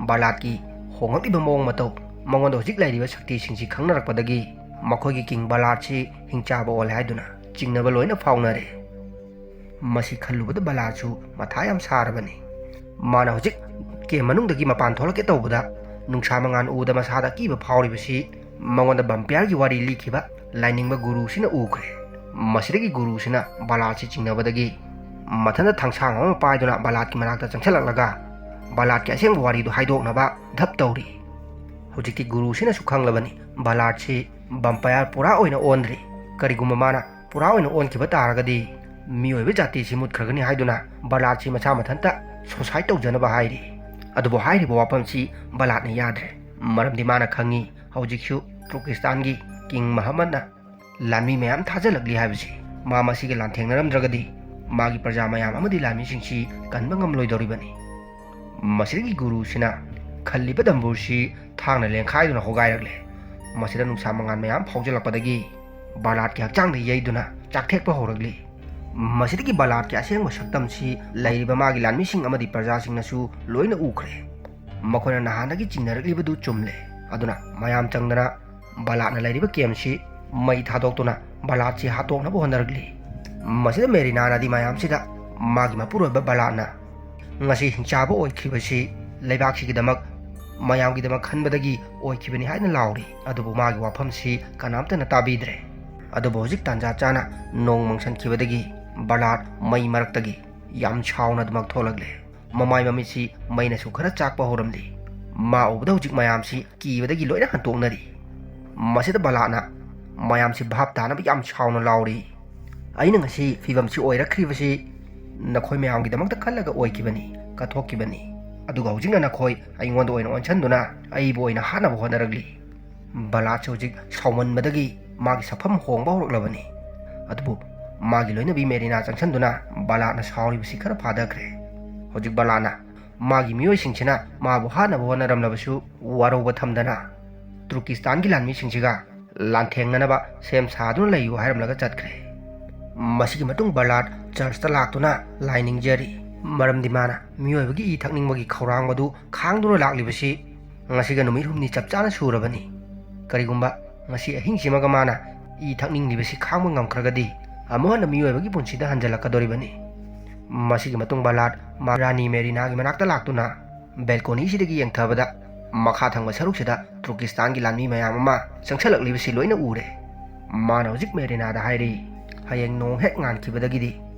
ꯕꯂꯥꯠꯀꯤ ꯍꯣꯡꯂꯛꯂꯤꯕ ꯃꯑꯣꯡ ꯃꯇꯧ, ꯃꯉꯣꯟꯗ ꯍꯧꯖꯤꯛ ꯂꯩꯔꯤꯕ ꯁꯛꯇꯤꯁꯤꯡꯁꯤ ꯈꯪꯅꯔꯛꯄꯗꯒꯤ ꯃꯈꯣꯏꯒꯤ ꯀꯤꯡ ꯕꯂꯥꯠꯁꯤ ꯍꯤꯡꯆꯥꯕ ꯑꯣꯜꯂꯦ ꯍꯥꯏꯗꯨꯅ ꯆꯤꯡꯅꯕ ꯂꯣꯏꯅ ꯐꯥꯎꯅꯔꯦ꯫ ꯃꯁꯤ ꯈꯜꯂꯨꯕꯗ ꯕꯂꯥꯠꯁꯨ ꯃꯊꯥ ꯌꯥꯝ ꯁꯥꯔꯕꯅꯤ꯫ ꯃꯥꯅ ꯍꯧꯖꯤꯛ ꯀꯦꯝ ꯃꯅꯨꯡꯗꯒꯤ ꯃꯄꯥꯟ ꯊꯣꯛꯂꯛꯀꯦ ꯇꯧꯕꯗ ꯅꯨꯡꯁꯥ ꯃꯉꯥꯜ ꯎꯕꯗ ꯃꯁꯥꯗ ꯑꯀꯤꯕ ꯐꯥꯎꯔꯤꯕꯁꯤ ꯃꯉꯣꯟꯗ ꯚꯝꯄꯤꯌꯔꯒꯤ ꯋꯥꯔꯤ ꯂꯤꯈꯤꯕ ꯂꯥꯏꯅꯤꯡꯕ ꯒꯨꯔꯨꯁꯤꯅ ꯎꯈ꯭ꯔꯦ꯫ ꯃꯁꯤꯗꯒꯤ ꯒꯨꯔꯨꯁꯤꯅ ꯕꯂꯥꯠꯁꯤ ꯆꯤꯡꯅꯕꯗꯒꯤ ꯃꯊꯟꯇ ꯊꯥꯡꯁꯥꯡ ꯑꯃ ꯄꯥꯏꯗꯨꯅ ꯕꯂꯥꯠꯀꯤ ꯃꯅꯥꯛꯇ ꯆꯪꯁꯤꯜꯂꯛꯂꯒ ꯕꯂꯥꯠꯀꯤ ꯑꯁꯦꯡꯕ ꯋꯥꯔꯤꯗꯨ ꯍꯥꯏꯗꯣꯛꯅꯕ ꯙꯞ ꯇꯧꯔꯤ꯫ ꯍꯧꯖꯤꯛꯇꯤ ꯒꯨꯔꯨꯁꯤꯅꯁꯨ ꯈꯪꯂꯕꯅꯤ ꯕꯂꯥꯠꯁꯤ ꯚꯝꯄꯥꯌꯔ ꯄꯨꯔꯥ ꯑꯣꯏꯅ ꯑꯣꯟꯗ꯭ꯔꯤ꯫ ꯀꯔꯤꯒꯨꯝꯕ ꯃꯥꯅ ꯄꯨꯔꯥ ꯑꯣꯏꯅ ꯑꯣꯟꯈꯤꯕ ꯇꯥꯔꯒꯗꯤ ꯃꯤꯑꯣꯏꯕ ꯖꯥꯇꯤꯁꯤ ꯃꯨꯠꯈ꯭ꯔꯒꯅꯤ ꯍꯥꯏꯗꯨꯅ ꯕꯂꯥꯠꯁꯤ ꯃꯁꯥ ꯃꯊꯟꯇ ꯁꯨꯁꯥꯏꯠ ꯇꯧꯖꯅꯕ ꯍꯥꯏꯔꯤ꯫ ꯑꯗꯨꯕꯨ ꯍꯥꯏꯔꯤꯕ ꯋꯥꯐꯝꯁꯤ ꯕꯂꯥꯠꯅ ꯌꯥꯗ꯭ꯔꯦ꯫ ꯃꯔꯝꯗꯤ ꯃꯥꯅ ꯈꯪꯉꯤ ꯍꯧꯖꯤꯛꯁꯨ ꯇꯨꯔꯀꯤꯁꯇꯥꯟꯒꯤ ꯀꯤꯡ ꯃꯍꯝꯃꯗꯅ ꯂꯥꯟꯃꯤ ꯃꯌꯥꯝ ꯊꯥꯖꯤꯜꯂꯛꯂꯤ ꯍꯥꯏꯕꯁꯤ꯫ ꯃꯥ ꯃꯁꯤꯒ ꯂꯥꯟꯊꯦꯡꯅꯔꯝꯗ꯭ꯔꯒꯗꯤ ꯃꯥꯒꯤ ꯄ꯭ꯔꯖꯥ ꯃꯌꯥꯝ ꯑꯃꯗꯤ ꯂꯥꯟꯃꯤꯁꯤꯡꯁꯤ ꯀꯟꯕ ꯉꯝꯂꯣꯏꯗꯧꯔꯤꯕꯅꯤ꯫ ꯃꯁꯤꯗꯒꯤ ꯒꯨꯔꯨꯁꯤꯅ ꯈꯜꯂꯤꯕ ꯗꯝꯕꯨꯔꯁꯤ ꯊꯥꯡꯅ ꯂꯦꯡꯈꯥꯏꯗꯨꯅ ꯍꯣꯒꯥꯏꯔꯛꯂꯦ꯫ ꯃꯁꯤꯗ ꯅꯨꯡꯁꯥ ꯃꯉꯥꯜ ꯃꯌꯥꯝ ꯐꯥꯎꯖꯤꯜꯂꯛꯄꯗꯒꯤ ꯕꯂꯥꯠꯀꯤ ꯍꯛꯆꯥꯡꯗ ꯌꯩꯗꯨꯅ ꯆꯥꯛꯊꯦꯛꯄ ꯍꯧꯔꯛꯂꯤ꯫ ꯃꯁꯤꯗꯒꯤ ꯕꯂꯥꯠꯀꯤ ꯑꯁꯦꯡꯕ ꯁꯛꯇꯝꯁꯤ ꯂꯩꯔꯤꯕ ꯃꯥꯒꯤ ꯂꯥꯟꯃꯤꯁꯤꯡ ꯑꯃꯗꯤ ꯄ꯭ꯔꯖꯥꯁꯤꯡꯅꯁꯨ ꯂꯣꯏꯅ ꯎꯈ꯭ꯔꯦ꯫ ꯃꯈꯣꯏꯅ ꯅꯍꯥꯟꯗꯒꯤ ꯆꯤꯡꯅꯔꯛꯂꯤꯕꯗꯨ ꯆꯨꯝꯂꯦ꯫ ꯑꯗꯨꯅ ꯃꯌꯥꯝ ꯆꯪꯗꯅ ꯕꯂꯥꯠꯅ ꯂꯩꯔꯤꯕ ꯀꯦꯝꯁꯤ ꯃꯩ ꯊꯥꯗꯣꯛꯇꯨꯅ ꯕꯂꯥꯠꯁꯤ ꯍꯥꯠꯇꯣꯛꯅꯕ ꯍꯣꯠꯅꯔꯛꯂꯤ꯫ ꯃꯁꯤꯗ ꯃꯦꯔꯤꯅꯥꯅꯗꯤ ꯃꯌꯥꯝꯁꯤꯗ ꯃꯥꯒꯤ ꯃꯄꯨꯔꯣꯏꯕ ꯕꯂꯥꯠꯅ ꯉꯁꯤ ꯍꯤꯡꯆꯥꯕ ꯑꯣꯏꯈ꯭ꯔꯤꯕꯁꯤ ꯂꯩꯕꯥꯛꯁꯤꯒꯤꯗꯃꯛ, ꯃꯌꯥꯝꯒꯤꯗꯃꯛ ꯈꯟꯕꯗꯒꯤ ꯑꯣꯏꯈꯤꯕꯅꯤ ꯍꯥꯏꯅ ꯂꯥꯎꯔꯤ꯫ ꯑꯗꯨꯕꯨ ꯃꯥꯒꯤ ꯋꯥꯐꯝꯁꯤ ꯀꯅꯥꯝꯇꯅ ꯇꯥꯕꯤꯗ꯭ꯔꯦ꯫ ꯑꯗꯨꯕꯨ ꯍꯧꯖꯤꯛ ꯇꯥꯟꯖꯥ ꯆꯥꯅ ꯅꯣꯡ ꯃꯪꯁꯟꯈꯤꯕꯗꯒꯤ ꯕꯂꯥꯠ ꯃꯩ ꯃꯔꯛꯇꯒꯤ ꯌꯥꯝ ꯁꯥꯎꯅ ꯑꯗꯨꯃꯛ ꯊꯣꯛꯂꯛꯂꯦ꯫ ꯃꯃꯥꯏ ꯃꯃꯤꯠꯁꯤ ꯃꯩꯅꯁꯨ ꯈꯔ ꯆꯥꯛꯄ ꯍꯧꯔꯝꯂꯤ꯫ ꯃꯥ ꯎꯕꯗ ꯍꯧꯖꯤꯛ ꯃꯌꯥꯝꯁꯤ ꯀꯤꯕꯗꯒꯤ ꯂꯣꯏꯅ ꯍꯟꯇꯣꯛꯅꯔꯤ꯫ ꯃꯁꯤꯗ ꯕꯂꯥꯠꯅ ꯃꯌꯥꯝꯁꯤ ꯚꯥꯞ ꯇꯥꯅꯕ ꯌꯥꯝ ꯁꯥꯎꯅ ꯂꯥꯎꯔꯤ꯫ "ꯑꯩꯅ ꯉꯁꯤ ꯐꯤꯕꯝꯁꯤ ꯑꯣꯏꯔꯛꯈ꯭ꯔꯤꯕꯁꯤ ꯅꯈꯣꯏ ꯃꯌꯥꯝꯒꯤꯗꯃꯛꯇ ꯈꯜꯂꯒ ꯑꯣꯏꯈꯤꯕꯅꯤ, ꯀꯠꯊꯣꯛꯈꯤꯕꯅꯤ꯫ ꯑꯗꯨꯒ ꯍꯧꯖꯤꯛꯅ ꯅꯈꯣꯏ ꯑꯩꯉꯣꯟꯗ ꯑꯣꯏꯅ ꯑꯣꯟꯁꯤꯟꯗꯨꯅ ꯑꯩꯕꯨ ꯑꯣꯏꯅ ꯍꯥꯠꯅꯕ ꯍꯣꯠꯅꯔꯛꯂꯤ꯫" ꯕꯂꯥꯠꯁꯨ ꯍꯧꯖꯤꯛ ꯁꯥꯎꯃꯟꯕꯗꯒꯤ ꯃꯥꯒꯤ ꯁꯛꯐꯝ ꯍꯣꯡꯕ ꯍꯧꯔꯛꯂꯕꯅꯤ꯫ ꯑꯗꯨꯕꯨ ꯃꯥꯒꯤ ꯂꯣꯏꯅꯕꯤ ꯃꯦꯔꯤꯅꯥ ꯆꯪꯁꯤꯟꯗꯨꯅ ꯕꯂꯥꯠꯅ ꯁꯥꯎꯔꯤꯕꯁꯤ ꯈꯔ ꯐꯥꯊꯈ꯭ꯔꯦ꯫ ꯍꯧꯖꯤꯛ ꯕꯂꯥꯠꯅ ꯃꯥꯒꯤ ꯃꯤꯑꯣꯏꯁꯤꯡꯁꯤꯅ ꯃꯥꯕꯨ ꯍꯥꯠꯅꯕ ꯍꯣꯠꯅꯔꯝꯂꯕꯁꯨ ꯋꯥꯔꯧꯕ ꯊꯝꯗꯅ ꯇꯨꯔꯀꯤꯁꯇꯥꯟꯒꯤ ꯂꯥꯟꯃꯤꯁꯤꯡꯁꯤꯒ ꯂꯥꯟꯊꯦꯡꯅꯅꯕ ꯁꯦꯝ ꯁꯥꯗꯨꯅ ꯂꯩꯌꯨ ꯍꯥꯏꯔꯝꯂꯒ ꯆꯠꯈ꯭ꯔꯦ꯫ ꯃꯁꯤꯒꯤ ꯃꯇꯨꯡ ꯕꯂꯥꯠ ꯆꯔꯆꯇ ꯂꯥꯛꯇꯨꯅ ꯂꯥꯏ ꯅꯤꯡꯖꯔꯤ꯫ ꯃꯔꯝꯗꯤ ꯃꯥꯅ ꯃꯤꯑꯣꯏꯕꯒꯤ ꯏ ꯊꯛꯅꯤꯡꯕꯒꯤ ꯈꯧꯔꯥꯡꯕꯗꯨ ꯈꯥꯡꯗꯨꯅ ꯂꯥꯛꯂꯤꯕꯁꯤ ꯉꯁꯤꯒ ꯅꯨꯃꯤꯠ ꯍꯨꯝꯅꯤ ꯆꯞ ꯆꯥꯅ ꯁꯨꯔꯕꯅꯤ꯫ ꯀꯔꯤꯒꯨꯝꯕ ꯉꯁꯤ ꯑꯍꯤꯡꯁꯤꯃꯒ ꯃꯥꯅ ꯏ ꯊꯛꯅꯤꯡꯂꯤꯕꯁꯤ ꯈꯥꯡꯕ ꯉꯝꯈ꯭ꯔꯒꯗꯤ ꯑꯃꯨꯛ ꯍꯟꯅ ꯃꯤꯑꯣꯏꯕꯒꯤ ꯄꯨꯟꯁꯤꯗ ꯍꯟꯖꯤꯜꯂꯛꯀꯗꯧꯔꯤꯕꯅꯤ꯫ ꯃꯁꯤꯒꯤ ꯃꯇꯨꯡ ꯕꯂꯥꯠ ꯃꯥ ꯔꯥꯅꯤ ꯃꯦꯔꯤꯅꯥꯒꯤ ꯃꯅꯥꯛꯇ ꯂꯥꯛꯇꯨꯅ ꯕꯦꯜꯀꯣꯅꯤꯁꯤꯗꯒꯤ ꯌꯦꯡꯊꯕꯗ ꯃꯈꯥ ꯊꯪꯕ ꯁꯔꯨꯛꯁꯤꯗ ꯇꯨꯔꯀꯤꯁꯇꯥꯟꯒꯤ ꯂꯥꯟꯃꯤ ꯃꯌꯥꯝ ꯑꯃ ꯆꯪꯁꯤꯜꯂꯛꯂꯤꯕꯁꯤ ꯂꯣꯏꯅ ꯎꯔꯦ꯫ ꯃꯥꯅ ꯍꯧꯖꯤꯛ ꯃꯦꯔꯤꯅꯥꯗ ꯍꯥꯏꯔꯤ, "ꯍꯌꯦꯡ ꯅꯣꯡ ꯍꯦꯛ ꯉꯥꯟꯈꯤꯕꯗꯒꯤꯗꯤ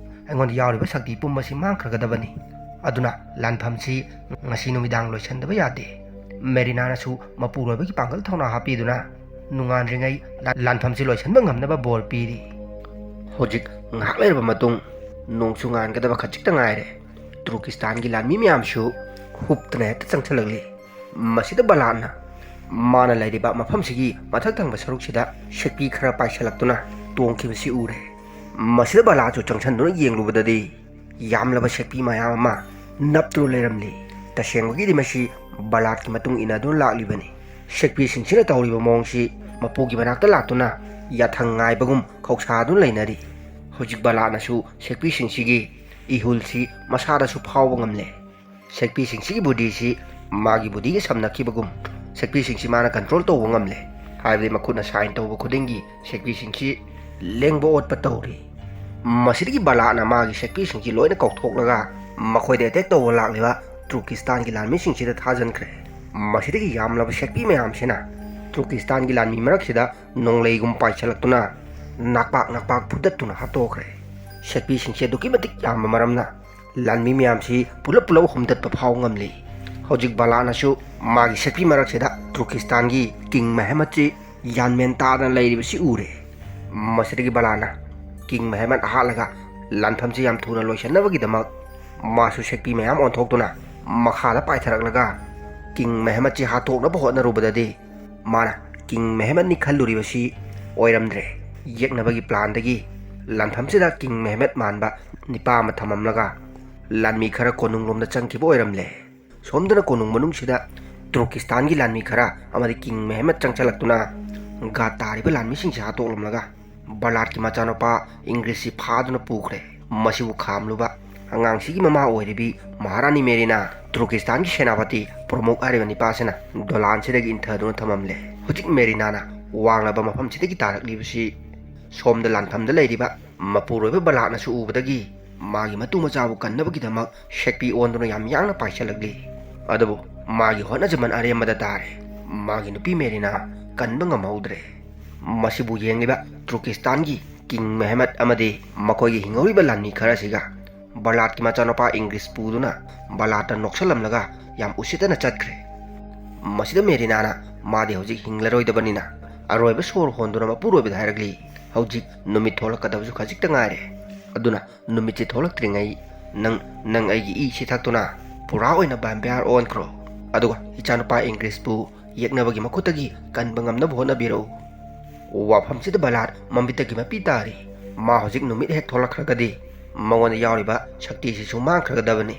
ꯑꯩꯉꯣꯟꯗ ꯌꯥꯎꯔꯤꯕ ꯁꯛꯇꯤ ꯄꯨꯝꯕꯁꯤ ꯃꯥꯡꯈ꯭ꯔꯒꯗꯕꯅꯤ꯫ ꯑꯗꯨꯅ ꯂꯥꯟꯐꯝꯁꯤ ꯉꯁꯤ ꯅꯨꯃꯤꯗꯥꯡ ꯂꯣꯏꯁꯤꯟꯗꯕ ꯌꯥꯗꯦ꯫" ꯃꯦꯔꯤꯅꯥꯅꯁꯨ ꯃꯄꯨꯔꯣꯏꯕꯒꯤ ꯄꯥꯡꯒꯜ ꯊꯧꯅꯥ ꯍꯥꯞꯄꯤꯗꯨꯅ ꯅꯣꯡꯉꯥꯟꯗ꯭ꯔꯤꯉꯩ ꯂꯥꯟ-, ꯂꯥꯟꯐꯝꯁꯤ ꯂꯣꯏꯁꯤꯟꯕ ꯉꯝꯅꯕ ꯕꯣꯔ ꯄꯤꯔꯤ꯫ ꯍꯧꯖꯤꯛ ꯉꯥꯏꯍꯥꯛ ꯂꯩꯔꯕ ꯃꯇꯨꯡ ꯅꯣꯡꯁꯨ ꯉꯥꯟꯒꯗꯕ ꯈꯖꯤꯛꯇ ꯉꯥꯏꯔꯦ꯫ ꯇꯨꯔꯀꯤꯁꯇꯥꯟꯒꯤ ꯂꯥꯟꯃꯤ ꯃꯌꯥꯝꯁꯨ ꯍꯨꯞꯇꯅ ꯍꯦꯛꯇ ꯆꯪꯁꯤꯜꯂꯛꯂꯤ꯫ ꯃꯁꯤꯗ ꯕꯂꯥꯠꯅ ꯃꯥꯅ ꯂꯩꯔꯤꯕ ꯃꯐꯝꯁꯤꯒꯤ ꯃꯊꯛ ꯊꯪꯕ ꯁꯔꯨꯛꯁꯤꯗ ꯁꯦꯛꯄꯤ ꯈꯔ ꯄꯥꯏꯁꯤꯜꯂꯛꯇꯨꯅ ꯇꯣꯡꯈꯤꯕꯁꯤ ꯎꯔꯦ꯫ ꯃꯁꯤꯗ ꯕꯂꯥꯠꯁꯨ ꯆꯪꯁꯤꯟꯗꯨꯅ ꯌꯦꯡꯂꯨꯕꯗꯗꯤ ꯌꯥꯝꯂꯕ ꯁꯦꯛꯄꯤ ꯃꯌꯥꯝ ꯑꯃ ꯅꯞꯇꯨꯅ ꯂꯩꯔꯝꯂꯤ꯫ ꯇꯁꯦꯡꯕꯒꯤꯗꯤ ꯃꯁꯤ ꯕꯂꯥꯠꯀꯤ ꯃꯇꯨꯡ ꯏꯟꯅꯗꯨꯅ ꯂꯥꯛꯂꯤꯕꯅꯤ꯫ ꯁꯦꯛꯄꯤꯁꯤꯡꯁꯤꯅ ꯇꯧꯔꯤꯕ ꯃꯑꯣꯡꯁꯤ ꯃꯄꯨꯒꯤ ꯃꯅꯥꯛꯇ ꯂꯥꯛꯇꯨꯅ ꯌꯥꯊꯪ ꯉꯥꯏꯕꯒꯨꯝ ꯈꯧꯁꯥꯗꯨꯅ ꯂꯩꯅꯔꯤ꯫ ꯍꯧꯖꯤꯛ ꯕꯂꯥꯠꯅꯁꯨ ꯁꯦꯛꯄꯤꯁꯤꯡꯁꯤꯒꯤ ꯏꯍꯨꯜꯁꯤ ꯃꯁꯥꯗꯁꯨ ꯐꯥꯎꯕ ꯉꯝꯂꯦ꯫ ꯁꯦꯛꯄꯤꯁꯤꯡꯁꯤꯒꯤ ꯕꯨꯙꯤꯁꯤ ꯃꯥꯒꯤ ꯕꯨꯙꯤꯒ ꯁꯝꯅꯈꯤꯕꯒꯨꯝ ꯁꯦꯛꯄꯤꯁꯤꯡꯁꯤ ꯃꯥꯅ ꯀꯟꯇ꯭ꯔꯣꯜ ꯇꯧꯕ ꯉꯝꯂꯦ꯫ ꯍꯥꯏꯕꯗꯤ ꯃꯈꯨꯠꯅ ꯁꯥꯏꯟ ꯇꯧꯕ ꯈꯨꯗꯤꯡꯒꯤ ꯁꯦꯛꯄꯤꯁꯤꯡꯁꯤ ꯂꯦꯡꯕ ꯑꯣꯠꯄ ꯇꯧꯔꯤ꯫ ꯃꯁꯤꯗꯒꯤ ꯕꯂꯥꯠꯅ ꯃꯥꯒꯤ ꯁꯦꯛꯄꯤꯁꯤꯡꯁꯤ ꯂꯣꯏꯅ ꯀꯧꯊꯣꯛꯂꯒ ꯃꯈꯣꯏꯗ ꯑꯦꯇꯦꯛ ꯇꯧꯕ ꯂꯥꯛꯂꯤꯕ ꯇꯨꯔꯀꯤꯁꯇꯥꯟꯒꯤ ꯂꯥꯟꯃꯤꯁꯤꯡꯁꯤꯗ ꯊꯥꯖꯤꯟꯈ꯭ꯔꯦ꯫ ꯃꯁꯤꯗꯒꯤ ꯌꯥꯝꯂꯕ ꯁꯦꯛꯄꯤ ꯃꯌꯥꯝꯁꯤꯅ ꯇꯨꯔꯀꯤꯁꯇꯥꯟꯒꯤ ꯂꯥꯟꯃꯤ ꯃꯔꯛꯁꯤꯗ ꯅꯣꯡꯂꯩꯒꯨꯝ ꯄꯥꯏꯁꯤꯜꯂꯛꯇꯨꯅ ꯅꯥꯛꯄꯥꯛ ꯅꯥꯛꯄꯥꯛ ꯐꯨꯗꯠꯇꯨꯅ ꯍꯥꯠꯇꯣꯛꯈ꯭ꯔꯦ꯫ ꯁꯦꯛꯄꯤꯁꯤꯡꯁꯤ ꯑꯗꯨꯛꯀꯤ ꯃꯇꯤꯛ ꯌꯥꯝꯕ ꯃꯔꯝꯅ ꯂꯥꯟꯃꯤ ꯃꯌꯥꯝꯁꯤ ꯄꯨꯂꯞ ꯄꯨꯂꯞ ꯍꯨꯝꯗꯠꯄ ꯐꯥꯎ ꯉꯝꯂꯤ꯫ ꯍꯧꯖꯤꯛ ꯕꯂꯥꯠꯅꯁꯨ ꯃꯥꯒꯤ ꯁꯦꯛꯄꯤ ꯃꯔꯛꯁꯤꯗ ꯇꯨꯔꯀꯤꯁꯇꯥꯟꯒꯤ ꯀꯤꯡ ꯃꯦꯍꯃꯠꯁꯤ ꯌꯥꯟꯃꯦꯟ ꯇꯥꯗꯅ ꯂꯩꯔꯤꯕꯁꯤ ꯎꯔꯦ꯫ ꯃꯁꯤꯗꯒꯤ ꯕꯂꯥꯠꯅ ꯀꯤꯡ ꯃꯦꯍꯃꯠ ꯍꯥꯠꯂꯒ ꯂꯥꯟꯐꯝꯁꯤ ꯌꯥꯝ ꯊꯨꯅ ꯂꯣꯏꯁꯤꯟꯅꯕꯒꯤꯗꯃꯛ ꯃꯥꯁꯨ ꯁꯦꯛꯄꯤ ꯃꯌꯥꯝ ꯑꯣꯟꯊꯣꯛꯇꯨꯅ ꯃꯈꯥꯗ ꯄꯥꯏꯊꯔꯛꯂꯒ ꯀꯤꯡ ꯃꯦꯍꯃꯠꯁꯤ ꯍꯥꯠꯇꯣꯛꯅꯕ ꯍꯣꯠꯅꯔꯨꯕꯗꯗꯤ ꯃꯥꯅ ꯀꯤꯡ ꯃꯦꯍꯃꯠꯅꯤ ꯈꯜꯂꯨꯔꯤꯕꯁꯤ ꯑꯣꯏꯔꯝꯗ꯭ꯔꯦ꯫ ꯌꯦꯛꯅꯕꯒꯤ ꯄ꯭ꯂꯥꯟꯗꯒꯤ ꯂꯥꯟꯐꯝꯁꯤꯗ ꯀꯤꯡ ꯃꯦꯍꯃꯠ ꯃꯥꯟꯕ ꯅꯤꯄꯥ ꯑꯃ ꯊꯝꯃꯝꯂꯒ ꯂꯥꯟꯃꯤ ꯈꯔ ꯀꯣꯅꯨꯡꯂꯣꯝꯗ ꯆꯪꯈꯤꯕ ꯑꯣꯏꯔꯝꯂꯦ꯫ ꯁꯣꯝꯗꯅ ꯀꯣꯅꯨꯡ ꯃꯅꯨꯡꯁꯤꯗ ꯇꯨꯔꯀꯤꯁꯇꯥꯟꯒꯤ ꯂꯥꯟꯃꯤ ꯈꯔ ꯑꯃꯗꯤ ꯀꯤꯡ ꯃꯦꯍꯃꯠ ꯆꯪꯁꯤꯜꯂꯛꯇꯨꯅ ꯒꯥꯠ ꯇꯥꯔꯤꯕ ꯂꯥꯟꯃꯤꯁꯤꯡꯁꯤ ꯍꯥꯠꯇꯣꯛꯂꯝꯂꯒ ꯕꯂꯥꯠꯀꯤ ꯃꯆꯥꯅꯨꯄꯥ ꯏꯪꯒ꯭ꯔꯤꯁꯁꯤ ꯐꯥꯗꯨꯅ ꯄꯨꯈ꯭ꯔꯦ꯫ ꯃꯁꯤꯕꯨ ꯈꯥꯝꯂꯨꯕ ꯑꯉꯥꯡꯁꯤꯒꯤ ꯃꯃꯥ ꯑꯣꯏꯔꯤꯕꯤ ꯃꯍꯥꯔꯥꯅꯤ ꯃꯦꯔꯤꯅꯥ ꯇꯨꯔꯀꯤꯁꯇꯥꯟꯒꯤ ꯁꯦꯅꯥꯄꯇꯤ ꯄ꯭ꯔꯃꯨꯈ ꯍꯥꯏꯔꯤꯕ ꯅꯤꯄꯥꯁꯤꯅ ꯗꯣꯂꯥꯟꯁꯤꯗꯒꯤ ꯏꯟꯊꯗꯨꯅ ꯊꯝꯃꯝꯂꯦ꯫ ꯍꯧꯖꯤꯛ ꯃꯦꯔꯤꯅꯥꯅ ꯋꯥꯡꯂꯕ ꯃꯐꯝꯁꯤꯗꯒꯤ ꯇꯥꯔꯛꯂꯤꯕꯁꯤ ꯁꯣꯝꯗ ꯂꯥꯟꯐꯝꯗ ꯂꯩꯔꯤꯕ ꯃꯄꯨꯔꯣꯏꯕ ꯕꯂꯥꯠꯅꯁꯨ ꯎꯕꯗꯒꯤ ꯃꯥꯒꯤ ꯃꯇꯨ ꯃꯆꯥꯕꯨ ꯀꯟꯅꯕꯒꯤꯗꯃꯛ ꯁꯦꯛꯄꯤ ꯑꯣꯟꯗꯨꯅ ꯌꯥꯝ ꯌꯥꯡꯅ ꯄꯥꯏꯁꯤꯜꯂꯛꯂꯤ꯫ ꯑꯗꯨꯕꯨ ꯃꯥꯒꯤ ꯍꯣꯠꯅꯖꯃꯟ ꯑꯔꯦꯝꯕꯗ ꯇꯥꯔꯦ꯫ ꯃꯥꯒꯤ ꯅꯨꯄꯤ ꯃꯦꯔꯤꯅꯥ ꯀꯟꯕ ꯉꯝꯍꯧꯗ꯭ꯔꯦ꯫ ꯃꯁꯤꯕꯨ ꯌꯦꯡꯂꯤꯕ ꯇꯨꯔꯀꯤꯁꯇꯥꯟꯒꯤ ꯀꯤꯡ ꯃꯦꯍꯃꯠ ꯑꯃꯗꯤ ꯃꯈꯣꯏꯒꯤ ꯍꯤꯡꯍꯧꯔꯤꯕ ꯂꯥꯟꯃꯤ ꯈꯔꯁꯤꯒ ꯕꯂꯥꯠꯀꯤ ꯃꯆꯥꯅꯨꯄꯥ ꯏꯪꯒ꯭ꯔꯤꯁ ꯄꯨꯗꯨꯅ ꯕꯂꯥꯠꯇ ꯅꯣꯛꯁꯜꯂꯝꯂꯒ ꯌꯥꯝ ꯎꯁꯤꯠꯇꯅ ꯆꯠꯈ꯭ꯔꯦ꯫ ꯃꯁꯤꯗ ꯃꯦꯔꯤꯅꯥꯅ ꯃꯥꯗꯤ ꯍꯧꯖꯤꯛ ꯍꯤꯡꯂꯔꯣꯏꯗꯕꯅꯤꯅ ꯑꯔꯣꯏꯕ ꯁꯣꯔ ꯍꯣꯟꯗꯨꯅ ꯃꯄꯨꯔꯣꯏꯕꯗ ꯍꯥꯏꯔꯛꯂꯤ, "ꯍꯧꯖꯤꯛ ꯅꯨꯃꯤꯠ ꯊꯣꯛꯂꯛꯀꯗꯕꯁꯨ ꯈꯖꯤꯛꯇ ꯉꯥꯏꯔꯦ꯫ ꯑꯗꯨꯅ ꯅꯨꯃꯤꯠꯁꯤ ꯊꯣꯛꯂꯛꯇ꯭ꯔꯤꯉꯩ ꯅꯪ, ꯅꯪ ꯑꯩꯒꯤ ꯏꯁꯤ ꯊꯛꯇꯨꯅ ꯄꯨꯔꯥ ꯑꯣꯏꯅ ꯚꯦꯝꯄꯥꯌꯔ ꯑꯣꯟꯈ꯭ꯔꯣ꯫ ꯑꯗꯨꯒ ꯏꯆꯥꯅꯨꯄꯥ ꯏꯪꯒ꯭ꯔꯤꯁꯄꯨ ꯌꯦꯛꯅꯕꯒꯤ ꯃꯈꯨꯠꯇꯒꯤ ꯀꯟꯕ ꯉꯝꯅꯕ ꯍꯣꯠꯅꯕꯤꯔꯛꯎ"꯫ ꯋꯥꯐꯝꯁꯤꯗ ꯕꯂꯥꯠ ꯃꯃꯤꯠꯇꯒꯤ ꯃꯄꯤ ꯇꯥꯔꯤ꯫ ꯃꯥ ꯍꯧꯖꯤꯛ ꯅꯨꯃꯤꯠ ꯍꯦꯛ ꯊꯣꯛꯂꯛꯈ꯭ꯔꯒꯗꯤ ꯃꯉꯣꯟꯗ ꯌꯥꯎꯔꯤꯕ ꯁꯛꯇꯤꯁꯤꯁꯨ ꯃꯥꯡꯈ꯭ꯔꯒꯗꯕꯅꯤ꯫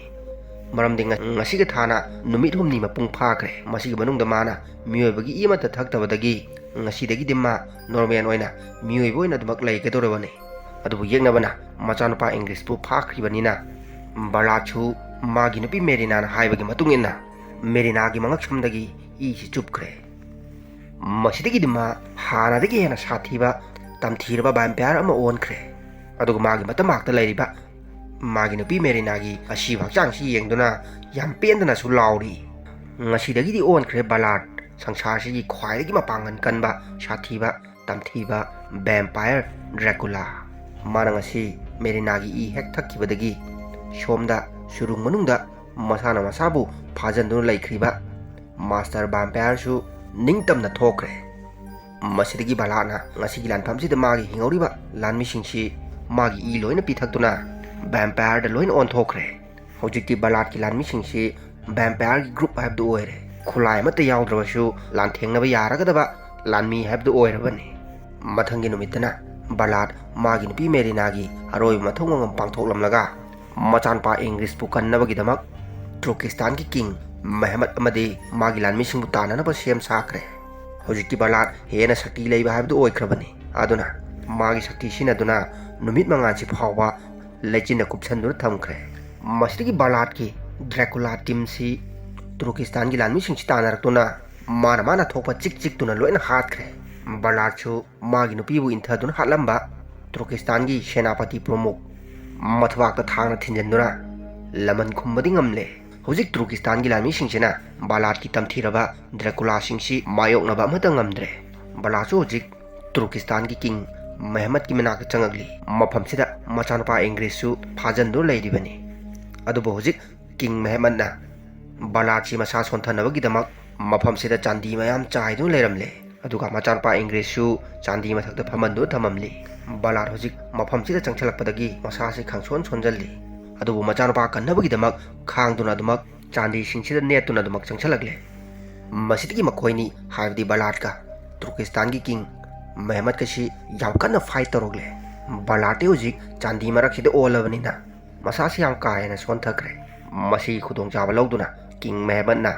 ꯃꯔꯝꯗꯤ ꯉ-, ꯉꯁꯤꯒ ꯊꯥꯅ ꯅꯨꯃꯤꯠ ꯍꯨꯝꯅꯤ ꯃꯄꯨꯡ ꯐꯥꯈ꯭ꯔꯦ꯫ ꯃꯁꯤꯒꯤ ꯃꯅꯨꯡꯗ ꯃꯥꯅ ꯃꯤꯑꯣꯏꯕꯒꯤ ꯏ ꯑꯃꯠꯇ ꯊꯛꯇꯕꯗꯒꯤ ꯉꯁꯤꯗꯒꯤꯗꯤ ꯃꯥ ꯅꯣꯔꯃꯦꯜ ꯑꯣꯏꯅ ꯃꯤꯑꯣꯏꯕ ꯑꯣꯏꯅ ꯑꯗꯨꯃꯛ ꯂꯩꯒꯗꯧꯔꯕꯅꯤ꯫ ꯑꯗꯨꯕꯨ ꯌꯦꯛꯅꯕꯅ ꯃꯆꯥꯅꯨꯄꯥ ꯏꯪꯒ꯭ꯔꯤꯁꯄꯨ ꯐꯥꯈ꯭ꯔꯤꯕꯅꯤꯅ ꯕꯂꯥꯠꯁꯨ ꯃꯥꯒꯤ ꯅꯨꯄꯤ ꯃꯦꯔꯤꯅꯥꯅ ꯍꯥꯏꯕꯒꯤ ꯃꯇꯨꯡ ꯏꯟꯅ ꯃꯦꯔꯤꯅꯥꯒꯤ ꯃꯉꯛꯁꯝꯗꯒꯤ ꯏꯁꯤ ꯆꯨꯞꯈ꯭ꯔꯦ꯫ ꯃꯁꯤꯗꯒꯤꯗꯤ ꯃꯥ ꯍꯥꯟꯅꯗꯒꯤ ꯍꯦꯟꯅ ꯁꯥꯊꯤꯕ, ꯇꯝꯊꯤꯔꯕ ꯚꯦꯝꯄꯥꯌꯔ ꯑꯃ ꯑꯣꯟꯈ꯭ꯔꯦ꯫ ꯑꯗꯨꯒ ꯃꯥꯒꯤ ꯃꯇꯝ ꯃꯥꯛꯇ ꯂꯩꯔꯤꯕ ꯃꯥꯒꯤ ꯅꯨꯄꯤ ꯃꯦꯔꯤꯅꯥꯒꯤ ꯑꯁꯤꯕ ꯍꯛꯆꯥꯡꯁꯤ ꯌꯦꯡꯗꯨꯅ ꯌꯥꯝ ꯄꯦꯟꯗꯅꯁꯨ ꯂꯥꯎꯔꯤ꯫ ꯉꯁꯤꯗꯒꯤꯗꯤ ꯑꯣꯟꯈ꯭ꯔꯦ ꯕꯂꯥꯔꯠ, ꯁꯪꯁꯥꯔꯁꯤꯒꯤ ꯈ꯭ꯋꯥꯏꯗꯒꯤ ꯃꯄꯥꯡꯒꯜ ꯀꯟꯕ, ꯁꯥꯊꯤꯕ, ꯇꯝꯊꯤꯕ ꯚꯦꯝꯄꯥꯌꯔ ꯗ꯭ꯔꯦꯀꯨꯂꯥ꯫ ꯃꯥꯅ ꯉꯁꯤ ꯃꯦꯔꯤꯅꯥꯒꯤ ꯏ ꯍꯦꯛ ꯊꯛꯈꯤꯕꯗꯒꯤ ꯁꯣꯝꯗ ꯁꯨꯔꯨꯡ ꯃꯅꯨꯡꯗ ꯃꯁꯥꯅ ꯃꯁꯥꯕꯨ ꯐꯥꯖꯟꯗꯨꯅ ꯂꯩꯈ꯭ꯔꯤꯕ ꯃꯥꯁꯇꯔ ꯚꯦꯝꯄꯥꯌꯔꯁꯨ ꯅꯤꯡꯇꯝꯅ ꯊꯣꯛꯈ꯭ꯔꯦ꯫ ꯃꯁꯤꯗꯒꯤ ꯕꯂꯥꯠꯅ ꯉꯁꯤꯒꯤ ꯂꯥꯟꯐꯝꯁꯤꯗ ꯃꯥꯒꯤ ꯍꯤꯡꯍꯧꯔꯤꯕ ꯂꯥꯟꯃꯤꯁꯤꯡꯁꯤ ꯃꯥꯒꯤ ꯏ ꯂꯣꯏꯅ ꯄꯤꯊꯛꯇꯨꯅ ꯚꯦꯝꯄꯥꯌꯔꯗ ꯂꯣꯏꯅ ꯑꯣꯟꯊꯣꯛꯈ꯭ꯔꯦ꯫ ꯍꯧꯖꯤꯛꯇꯤ ꯕꯂꯥꯠꯀꯤ ꯂꯥꯟꯃꯤꯁꯤꯡꯁꯤ ꯚꯦꯝꯄꯥꯌꯔꯒꯤ ꯒ꯭ꯔꯨꯞ ꯍꯥꯏꯕꯗꯨ ꯑꯣꯏꯔꯦ꯫ ꯈꯨꯠꯂꯥꯏ ꯑꯃꯠꯇ ꯌꯥꯎꯗ꯭ꯔꯕꯁꯨ ꯂꯥꯟꯊꯦꯡꯅꯕ ꯌꯥꯔꯒꯗꯕ ꯂꯥꯟꯃꯤ ꯍꯥꯏꯕꯗꯨ ꯑꯣꯏꯔꯕꯅꯤ꯫ ꯃꯊꯪꯒꯤ ꯅꯨꯃꯤꯠꯇꯅ ꯕꯂꯥꯠ ꯃꯥꯒꯤ ꯅꯨꯄꯤ ꯃꯦꯔꯤꯅꯥꯒꯤ ꯑꯔꯣꯏꯕ ꯃꯊꯧ ꯃꯉꯝ ꯄꯥꯡꯊꯣꯛꯂꯝꯂꯒ ꯃꯆꯥꯅꯨꯄꯥ ꯏꯪꯒ꯭ꯔꯤꯁꯄꯨ ꯀꯟꯅꯕꯒꯤꯗꯃꯛ ꯇꯨꯔꯀꯤꯁꯇꯥꯟꯒꯤ ꯀꯤꯡ ꯃꯦꯍꯃꯠ ꯑꯃꯗꯤ ꯃꯥꯒꯤ ꯂꯥꯟꯃꯤꯁꯤꯡꯕꯨ ꯇꯥꯟꯅꯅꯕ ꯁꯦꯝ ꯁꯥꯈ꯭ꯔꯦ꯫ ꯍꯧꯖꯤꯛꯇꯤ ꯕꯂꯥꯠ ꯍꯦꯟꯅ ꯁꯛꯇꯤ ꯂꯩꯕ ꯍꯥꯏꯕꯗꯨ ꯑꯣꯏꯈ꯭ꯔꯕꯅꯤ꯫ ꯑꯗꯨꯅ ꯃꯥꯒꯤ ꯁꯛꯇꯤ ꯁꯤꯖꯤꯟꯅꯗꯨꯅ ꯅꯨꯃꯤꯠ ꯃꯉꯥꯜꯁꯤ ꯐꯥꯎꯕ ꯂꯩꯆꯤꯟꯅ ꯀꯨꯞꯁꯟꯗꯨꯅ ꯊꯝꯈ꯭ꯔꯦ꯫ ꯃꯁꯤꯗꯒꯤ ꯕꯂꯥꯠꯀꯤ ꯗ꯭ꯔꯦꯀꯨꯂꯥ ꯇꯤꯝꯁꯤ ꯇꯨꯔꯀꯤꯁꯇꯥꯟꯒꯤ ꯂꯥꯟꯃꯤꯁꯤꯡꯁꯤ ꯇꯥꯟꯅꯔꯛꯇꯨꯅ ꯃꯥꯅ ꯃꯥꯅ ꯊꯣꯛꯄ ꯆꯤꯛ ꯆꯤꯛꯇꯨꯅ ꯂꯣꯏꯅ ꯍꯥꯠꯈ꯭ꯔꯦ꯫ ꯕꯂꯥꯠꯁꯨ ꯃꯥꯒꯤ ꯅꯨꯄꯤꯕꯨ ꯏꯟꯊꯗꯨꯅ ꯍꯥꯠꯂꯝꯕ ꯇꯨꯔꯀꯤꯁꯇꯥꯟꯒꯤ ꯁꯦꯅꯥꯄꯇꯤ ꯄ꯭ꯔꯃꯨꯈ ꯃꯊꯕꯥꯛꯇ ꯊꯥꯡꯅ ꯊꯤꯟꯖꯤꯟꯗꯨꯅ ꯂꯃꯟ ꯈꯨꯝꯕꯗꯤ ꯉꯝꯂꯦ꯫ ꯍꯧꯖꯤꯛ ꯇꯨꯔꯀꯤꯁꯇꯥꯟꯒꯤ ꯂꯥꯟꯃꯤꯁꯤꯡꯁꯤꯅ ꯕꯂꯥꯠꯀꯤ ꯇꯝꯊꯤꯔꯕ ꯗ꯭ꯔꯦꯀꯨꯂꯥꯁꯤꯡꯁꯤ ꯃꯥꯌꯣꯛꯅꯕ ꯑꯃꯠꯇ ꯉꯝꯗ꯭ꯔꯦ꯫ ꯕꯂꯥꯠꯁꯨ ꯍꯧꯖꯤꯛ ꯇꯨꯔꯀꯤꯁꯇꯥꯟꯒꯤ ꯀꯤꯡ ꯃꯦꯍꯃꯠꯀꯤ ꯃꯅꯥꯛꯇ ꯆꯪꯉꯛꯂꯤ꯫ ꯃꯐꯝꯁꯤꯗ ꯃꯆꯥꯅꯨꯄꯥ ꯏꯪꯒ꯭ꯔꯤꯁꯁꯨ ꯐꯥꯖꯟꯗꯨꯅ ꯂꯩꯔꯤꯕꯅꯤ꯫ ꯑꯗꯨꯕꯨ ꯍꯧꯖꯤꯛ ꯀꯤꯡ ꯃꯦꯍꯃꯠꯅ ꯕꯂꯥꯠꯁꯤ ꯃꯁꯥ ꯁꯣꯟꯊꯅꯕꯒꯤꯗꯃꯛ ꯃꯐꯝꯁꯤꯗ ꯆꯥꯟꯗꯤ ꯃꯌꯥꯝ ꯆꯥꯏꯗꯨꯅ ꯂꯩꯔꯝꯂꯦ꯫ ꯑꯗꯨꯒ ꯃꯆꯥꯅꯨꯄꯥ ꯏꯪꯒ꯭ꯔꯤꯁꯁꯨ ꯆꯥꯟꯗꯤ ꯃꯊꯛꯇ ꯐꯝꯍꯟꯗꯨꯅ ꯊꯝꯃꯝꯂꯤ꯫ ꯕꯂꯥꯠ ꯍꯧꯖꯤꯛ ꯃꯐꯝꯁꯤꯗ ꯆꯪꯁꯤꯜꯂꯛꯄꯗꯒꯤ ꯃꯁꯥꯁꯤ ꯈꯪꯁꯣꯟ ꯁꯣꯟꯖꯜꯂꯤ꯫ ꯑꯗꯨꯕꯨ ꯃꯆꯥꯅꯨꯄꯥ ꯀꯟꯅꯕꯒꯤꯗꯃꯛ ꯈꯥꯡꯗꯨꯅ ꯑꯗꯨꯃꯛ ꯆꯥꯟꯗꯤꯁꯤꯡꯁꯤꯗ ꯅꯦꯠꯇꯨꯅ ꯑꯗꯨꯃꯛ ꯆꯪꯁꯤꯜꯂꯛꯂꯦ꯫ ꯃꯁꯤꯗꯒꯤ ꯃꯈꯣꯏꯅꯤ, ꯍꯥꯏꯕꯗꯤ ꯕꯂꯥꯠꯀ ꯇꯨꯔꯀꯤꯁꯇꯥꯟꯒꯤ ꯀꯤꯡ ꯃꯦꯍꯃꯠꯀꯁꯤ ꯌꯥꯝ ꯀꯟꯅ ꯐꯥꯏꯠ ꯇꯧꯔꯛꯂꯦ꯫ ꯕꯂꯥꯠꯇꯤ ꯍꯧꯖꯤꯛ ꯆꯥꯟꯗꯤ ꯃꯔꯛꯁꯤꯗ ꯑꯣꯜꯂꯕꯅꯤꯅ ꯃꯁꯥꯁꯤ ꯌꯥꯝ ꯀꯥ ꯍꯦꯟꯅ ꯁꯣꯟꯊꯈ꯭ꯔꯦ꯫ ꯃꯁꯤꯒꯤ ꯈꯨꯗꯣꯡꯆꯥꯕ ꯂꯧꯗꯨꯅ ꯀꯤꯡ ꯃꯦꯍꯃꯠꯅ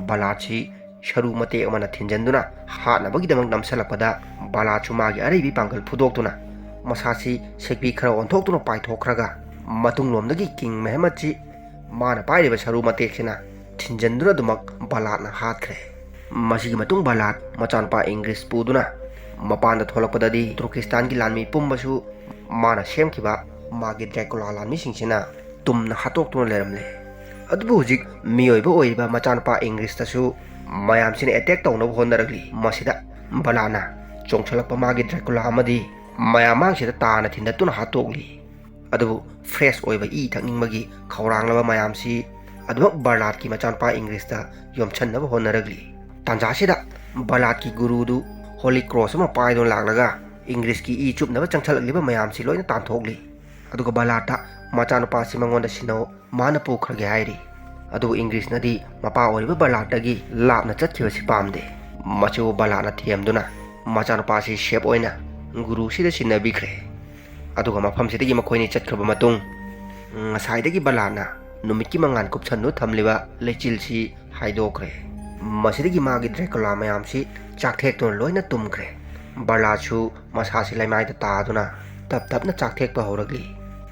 ꯕꯂꯥꯠꯁꯤ ꯁꯔꯨ ꯃꯇꯦꯛ ꯑꯃꯅ ꯊꯤꯟꯖꯤꯟꯗꯨꯅ ꯍꯥꯠꯅꯕꯒꯤꯗꯃꯛ ꯅꯝꯁꯤꯜꯂꯛꯄꯗ ꯕꯂꯥꯠꯁꯨ ꯃꯥꯒꯤ ꯑꯔꯩꯕꯤ ꯄꯥꯡꯒꯜ ꯐꯨꯗꯣꯛꯇꯨꯅ ꯃꯁꯥꯁꯤ ꯁꯦꯛꯄꯤ ꯈꯔ ꯑꯣꯟꯊꯣꯛꯇꯨꯅ ꯄꯥꯏꯊꯣꯛꯈ꯭ꯔꯒ ꯃꯇꯨꯡꯂꯣꯝꯗꯒꯤ ꯀꯤꯡ ꯃꯦꯍꯃꯠꯁꯤ ꯃꯥꯅ ꯄꯥꯏꯔꯤꯕ ꯁꯔꯨ ꯃꯇꯦꯛꯁꯤꯅ ꯊꯤꯟꯖꯤꯟꯗꯨꯅ ꯑꯗꯨꯃꯛ ꯕꯂꯥꯠꯅ ꯍꯥꯠꯈ꯭ꯔꯦ꯫ ꯃꯁꯤꯒꯤ ꯃꯇꯨꯡ ꯕꯂꯥꯠ ꯃꯆꯥꯅꯨꯄꯥ ꯏꯪꯒ꯭ꯔꯤꯁ ꯄꯨꯗꯨꯅ ꯃꯄꯥꯟꯗ ꯊꯣꯛꯂꯛꯄꯗꯗꯤ ꯇꯨꯔꯀꯤꯁꯇꯥꯟꯒꯤ ꯂꯥꯟꯃꯤ ꯄꯨꯝꯕꯁꯨ ꯃꯥꯅ ꯁꯦꯝꯈꯤꯕ ꯃꯥꯒꯤ ꯗ꯭ꯔꯦꯀꯨꯂꯥ ꯂꯥꯟꯃꯤꯁꯤꯡꯁꯤꯅ ꯇꯨꯝꯅ ꯍꯥꯠꯇꯣꯛꯇꯨꯅ ꯂꯩꯔꯝꯂꯦ꯫ ꯑꯗꯨꯕꯨ ꯍꯧꯖꯤꯛ ꯃꯤꯑꯣꯏꯕ ꯑꯣꯏꯔꯤꯕ ꯃꯆꯥꯅꯨꯄꯥ ꯏꯪꯒ꯭ꯔꯤꯁꯇꯁꯨ ꯃꯌꯥꯝꯁꯤꯅ ꯑꯦꯇꯦꯛ ꯇꯧꯅꯕ ꯍꯣꯠꯅꯔꯛꯂꯤ꯫ ꯃꯁꯤꯗ ꯕꯂꯥꯠꯅ ꯆꯣꯡꯁꯤꯜꯂꯛꯄ ꯃꯥꯒꯤ ꯗ꯭ꯔꯦꯀꯨꯂꯥ ꯑꯃꯗꯤ ꯃꯌꯥꯝ ꯃꯥꯡꯁꯤꯗ ꯇꯥꯅ ꯊꯤꯟꯗꯠꯇꯨꯅ ꯍꯥꯠꯇꯣꯛꯂꯤ꯫ ꯑꯗꯨꯕꯨ ꯐ꯭ꯔꯦꯁ ꯑꯣꯏꯕ ꯏ ꯊꯛꯅꯤꯡꯕꯒꯤ ꯈꯧꯔꯥꯡꯂꯕ ꯃꯌꯥꯝꯁꯤ ꯑꯗꯨꯃꯛ ꯕꯔꯂꯥꯠꯀꯤ ꯃꯆꯥꯅꯨꯄꯥ ꯏꯪꯒ꯭ꯔꯤꯁꯇ ꯌꯣꯝꯁꯤꯟꯅꯕ ꯍꯣꯠꯅꯔꯛꯂꯤ꯫ ꯇꯥꯟꯖꯥꯁꯤꯗ ꯕꯔꯂꯥꯠꯀꯤ ꯒꯨꯔꯨꯗꯨ ꯍꯣꯂꯤ ꯀ꯭ꯔꯣꯁ ꯑꯃ ꯄꯥꯏꯗꯨꯅ ꯂꯥꯛꯂꯒ ꯏꯪꯒ꯭ꯔꯤꯁꯀꯤ ꯏ ꯆꯨꯞꯅꯕ ꯆꯪꯁꯤꯜꯂꯛꯂꯤꯕ ꯃꯌꯥꯝꯁꯤ ꯂꯣꯏꯅ ꯇꯥꯟꯊꯣꯛꯂꯤ꯫ ꯑꯗꯨꯒ ꯕꯔꯂꯥꯠꯇ ꯃꯆꯥꯅꯨꯄꯥꯁꯤ ꯃꯉꯣꯟꯗ ꯁꯤꯟꯅꯧ, ꯃꯥꯅ ꯄꯨꯈ꯭ꯔꯒꯦ ꯍꯥꯏꯔꯤ꯫ ꯑꯗꯨꯕꯨ ꯏꯪꯒ꯭ꯔꯤꯁꯅꯗꯤ ꯃꯄꯥ ꯑꯣꯏꯔꯤꯕ ꯕꯔꯂꯥꯠꯇꯒꯤ ꯂꯥꯞꯅ ꯆꯠꯈꯤꯕꯁꯤ ꯄꯥꯝꯗꯦ꯫ ꯃꯁꯤꯕꯨ ꯕꯔꯂꯥꯠꯅ ꯊꯦꯝꯗꯨꯅ ꯃꯆꯥꯅꯨꯄꯥꯁꯤ ꯁꯦꯞ ꯑꯣꯏꯅ ꯒꯨꯔꯨꯁꯤꯗ ꯁꯤꯟꯅꯕꯤꯈ꯭ꯔꯦ꯫ ꯑꯗꯨꯒ ꯃꯐꯝꯁꯤꯗꯒꯤ ꯃꯈꯣꯏꯅꯤ ꯆꯠꯈ꯭ꯔꯕ ꯃꯇꯨꯡ, ꯉꯁꯥꯏꯗꯒꯤ ꯕꯔꯂꯥꯠꯅ ꯅꯨꯃꯤꯠꯀꯤ ꯃꯉꯥꯜ ꯀꯨꯞꯁꯟꯗꯨꯅ ꯊꯝꯂꯤꯕ ꯂꯩꯆꯤꯜꯁꯤ ꯍꯥꯏꯗꯣꯛꯈ꯭ꯔꯦ꯫ ꯃꯁꯤꯗꯒꯤ ꯃꯥꯒꯤ ꯗ꯭ꯔꯦꯀꯨꯂꯥ ꯃꯌꯥꯝꯁꯤ ꯆꯥꯛꯊꯦꯛꯇꯨꯅ ꯂꯣꯏꯅ ꯇꯨꯝꯈ꯭ꯔꯦ꯫ ꯕꯔꯂꯥꯠꯁꯨ ꯃꯁꯥꯁꯤ ꯂꯩꯃꯥꯏꯗ ꯇꯥꯗꯨꯅ ꯇꯞ ꯇꯞꯅ ꯆꯥꯛꯊꯦꯛꯄ ꯍꯧꯔꯛꯂꯤ꯫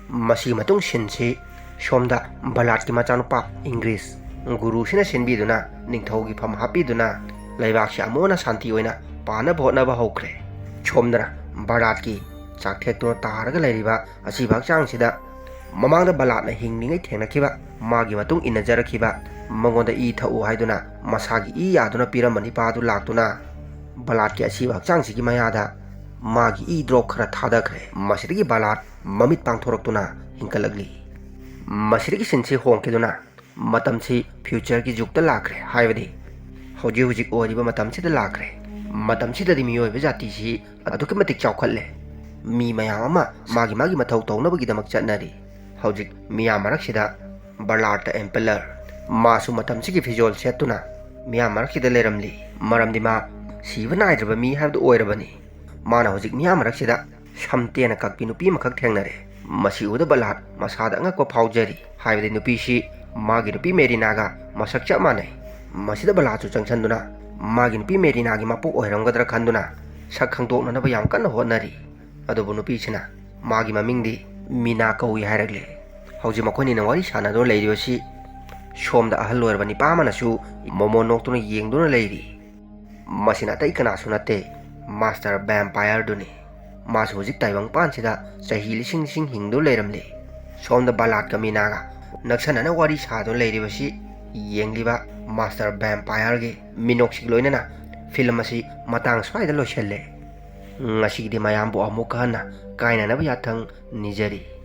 ꯃꯁꯤꯒꯤ ꯃꯇꯨꯡ ꯁꯤꯟꯁꯤ ꯁꯣꯝꯗ ꯕꯔꯂꯥꯠꯀꯤ ꯃꯆꯥꯅꯨꯄꯥ ꯏꯪꯒ꯭ꯔꯤꯁ ꯒꯨꯔꯨꯁꯤꯅ ꯁꯤꯟꯕꯤꯗꯨꯅ ꯅꯤꯡꯊꯧꯒꯤ ꯐꯝ ꯍꯥꯞꯄꯤꯗꯨꯅ ꯂꯩꯕꯥꯛꯁꯤ ꯑꯃꯨꯛ ꯍꯟꯅ ꯁꯥꯟꯇꯤ ꯑꯣꯏꯅ ꯄꯥꯟꯅꯕ ꯍꯣꯠꯅꯕ ꯍꯧꯈ꯭ꯔꯦ꯫ ꯁꯣꯝꯗꯅ ꯕꯔꯂꯥꯠꯀꯤ ꯆꯥꯛꯊꯦꯛꯇꯨꯅ ꯇꯥꯔꯒ ꯂꯩꯔꯤꯕ ꯑꯁꯤꯕ ꯍꯛꯆꯥꯡꯁꯤꯗ ꯃꯃꯥꯡꯗ ꯕꯔꯂꯥꯠꯅ ꯍꯤꯡꯂꯤꯉꯩ ꯊꯦꯡꯅꯈꯤꯕ, ꯃꯥꯒꯤ ꯃꯇꯨꯡ ꯏꯟꯅꯖꯔꯛꯈꯤꯕ, ꯃꯉꯣꯟꯗ ꯏ ꯊꯛꯎ ꯍꯥꯏꯗꯨꯅ ꯃꯁꯥꯒꯤ ꯏ ꯌꯥꯗꯨꯅ ꯄꯤꯔꯝꯕ ꯅꯤꯄꯥꯗꯨ ꯂꯥꯛꯇꯨꯅ ꯕꯔꯂꯥꯠꯀꯤ ꯑꯁꯤꯕ ꯍꯛꯆꯥꯡꯁꯤꯒꯤ ꯃꯌꯥꯗ ꯃꯥꯒꯤ ꯏ ꯗ꯭ꯔꯣꯞ ꯈꯔ ꯊꯥꯗꯈ꯭ꯔꯦ꯫ ꯃꯁꯤꯗꯒꯤ ꯕꯔꯂꯥꯠ ꯃꯃꯤꯠ ꯄꯥꯡꯊꯣꯔꯛꯇꯨꯅ ꯍꯤꯡꯒꯠꯂꯛꯂꯤ꯫ ꯃꯁꯤꯗꯒꯤ ꯁꯤꯟꯁꯤ ꯍꯣꯡꯈꯤꯗꯨꯅ ꯃꯇꯝꯁꯤ ꯐ꯭ꯌꯨꯆꯔꯒꯤ ꯖꯨꯒꯇ ꯂꯥꯛꯈ꯭ꯔꯦ, ꯍꯥꯏꯕꯗꯤ ꯍꯧꯖꯤꯛ ꯍꯧꯖꯤꯛ ꯑꯣꯏꯔꯤꯕ ꯃꯇꯝꯁꯤꯗ ꯂꯥꯛꯈ꯭ꯔꯦ꯫ ꯃꯇꯝꯁꯤꯗꯗꯤ ꯃꯤꯑꯣꯏꯕ ꯖꯥꯇꯤꯁꯤ ꯑꯗꯨꯛꯀꯤ ꯃꯇꯤꯛ ꯆꯥꯎꯈꯠꯂꯦ꯫ ꯃꯤ ꯃꯌꯥꯝ ꯑꯃ ꯃꯥꯒꯤ ꯃꯥꯒꯤ ꯃꯊꯧ ꯇꯧꯅꯕꯒꯤꯗꯃꯛ ꯆꯠꯅꯔꯤ꯫ ꯍꯧꯖꯤꯛ ꯃꯤꯌꯥꯝ ꯃꯔꯛꯁꯤꯗ ꯕꯔꯂꯥꯔꯗ ꯑꯦꯝꯄꯦꯂꯔ, ꯃꯥꯁꯨ ꯃꯇꯝꯁꯤꯒꯤ ꯐꯤꯖꯣꯜ ꯁꯦꯠꯇꯨꯅ ꯃꯤꯌꯥꯝ ꯃꯔꯛꯁꯤꯗ ꯂꯩꯔꯝꯂꯤ꯫ ꯃꯔꯝꯗꯤ ꯃꯥ ꯁꯤꯕ ꯅꯥꯏꯗ꯭ꯔꯕ ꯃꯤ ꯍꯥꯏꯕꯗꯨ ꯑꯣꯏꯔꯕꯅꯤ꯫ ꯃꯥꯅ ꯍꯧꯖꯤꯛ ꯃꯤꯌꯥꯝ ꯃꯔꯛꯁꯤꯗ ꯁꯝ ꯇꯦꯟꯅ ꯀꯛꯄꯤ ꯅꯨꯄꯤ ꯑꯃꯈꯛ ꯊꯦꯡꯅꯔꯦ꯫ ꯃꯁꯤ ꯎꯕꯗ ꯕꯔꯂꯥꯔꯗ ꯃꯁꯥꯗ ꯑꯉꯛꯄ ꯐꯥꯎꯖꯔꯤ꯫ ꯍꯥꯏꯕꯗꯤ ꯅꯨꯄꯤꯁꯤ ꯃꯥꯒꯤ ꯅꯨꯄꯤ ꯃꯦꯔꯤꯅꯥꯒ ꯃꯁꯛ ꯆꯞ ꯃꯥꯟꯅꯩ꯫ ꯃꯁꯤꯗ ꯕꯔꯂꯥꯔꯗꯁꯨ ꯆꯪꯁꯤꯟꯗꯨꯅ ꯃꯥꯒꯤ ꯅꯨꯄꯤ ꯃꯦꯔꯤꯅꯥꯒꯤ ꯃꯄꯣꯛ ꯑꯣꯏꯔꯝꯒꯗ꯭ꯔꯥ ꯈꯟꯗꯨꯅ ꯁꯛ ꯈꯪꯗꯣꯛꯅꯅꯕ ꯌꯥꯝ ꯀꯟꯅ ꯍꯣꯠꯅꯔꯤ꯫ ꯑꯗꯨꯕꯨ ꯅꯨꯄꯤꯁꯤꯅ ꯃꯥꯒꯤ ꯃꯃꯤꯡꯗꯤ ꯃꯤꯅꯥ ꯀꯧꯏ ꯍꯥꯏꯔꯛꯂꯦ꯫ ꯍꯧꯖꯤꯛ ꯃꯈꯣꯏꯅꯤꯅ ꯋꯥꯔꯤ ꯁꯥꯟꯅꯗꯨꯅ ꯂꯩꯔꯤꯕꯁꯤ ꯁꯣꯝꯗ ꯑꯍꯜ ꯑꯣꯏꯔꯕ ꯅꯤꯄꯥ ꯑꯃꯅꯁꯨ ꯃꯣꯃꯣꯟ ꯅꯣꯛꯇꯨꯅ ꯌꯦꯡꯗꯨꯅ ꯂꯩꯔꯤ꯫ ꯃꯁꯤꯅ ꯑꯇꯩ ꯀꯅꯥꯁꯨ ꯅꯠꯇꯦ, ꯃꯥꯁꯇꯔ ꯚꯦꯝꯄꯥꯌꯔꯗꯨꯅꯤ꯫ ꯃꯥꯁꯨ ꯍꯧꯖꯤꯛ ꯇꯥꯏꯕꯪ ꯄꯥꯟꯁꯤꯗ ꯆꯍꯤ ꯂꯤꯁꯤꯡ ꯂꯤꯁꯤꯡ ꯍꯤꯡꯗꯨꯅ ꯂꯩꯔꯝꯂꯤ꯫ ꯁꯣꯝꯗ ꯕꯂꯥꯠꯀ ꯃꯤꯅꯥꯒ ꯅꯛꯁꯟꯅꯅ ꯋꯥꯔꯤ ꯁꯥꯗꯨꯅ ꯂꯩꯔꯤꯕꯁꯤ ꯌꯦꯡꯂꯤꯕ ꯃꯥꯁꯇꯔ ꯚꯦꯝꯄꯥꯌꯔꯒꯤ ꯃꯤꯅꯣꯛꯁꯤꯒ ꯂꯣꯏꯅꯅ ꯐꯤꯂꯝ ꯑꯁꯤ ꯃꯇꯥꯡ ꯁ꯭ꯋꯥꯏꯗ ꯂꯣꯏꯁꯤꯜꯂꯦ꯫ ꯉꯁꯤꯒꯤꯗꯤ ꯃꯌꯥꯝꯕꯨ ꯑꯃꯨꯛ ꯍꯟꯅ ꯀꯥꯏꯅꯅꯕ ꯌꯥꯊꯪ ꯅꯤꯖꯔꯤ꯫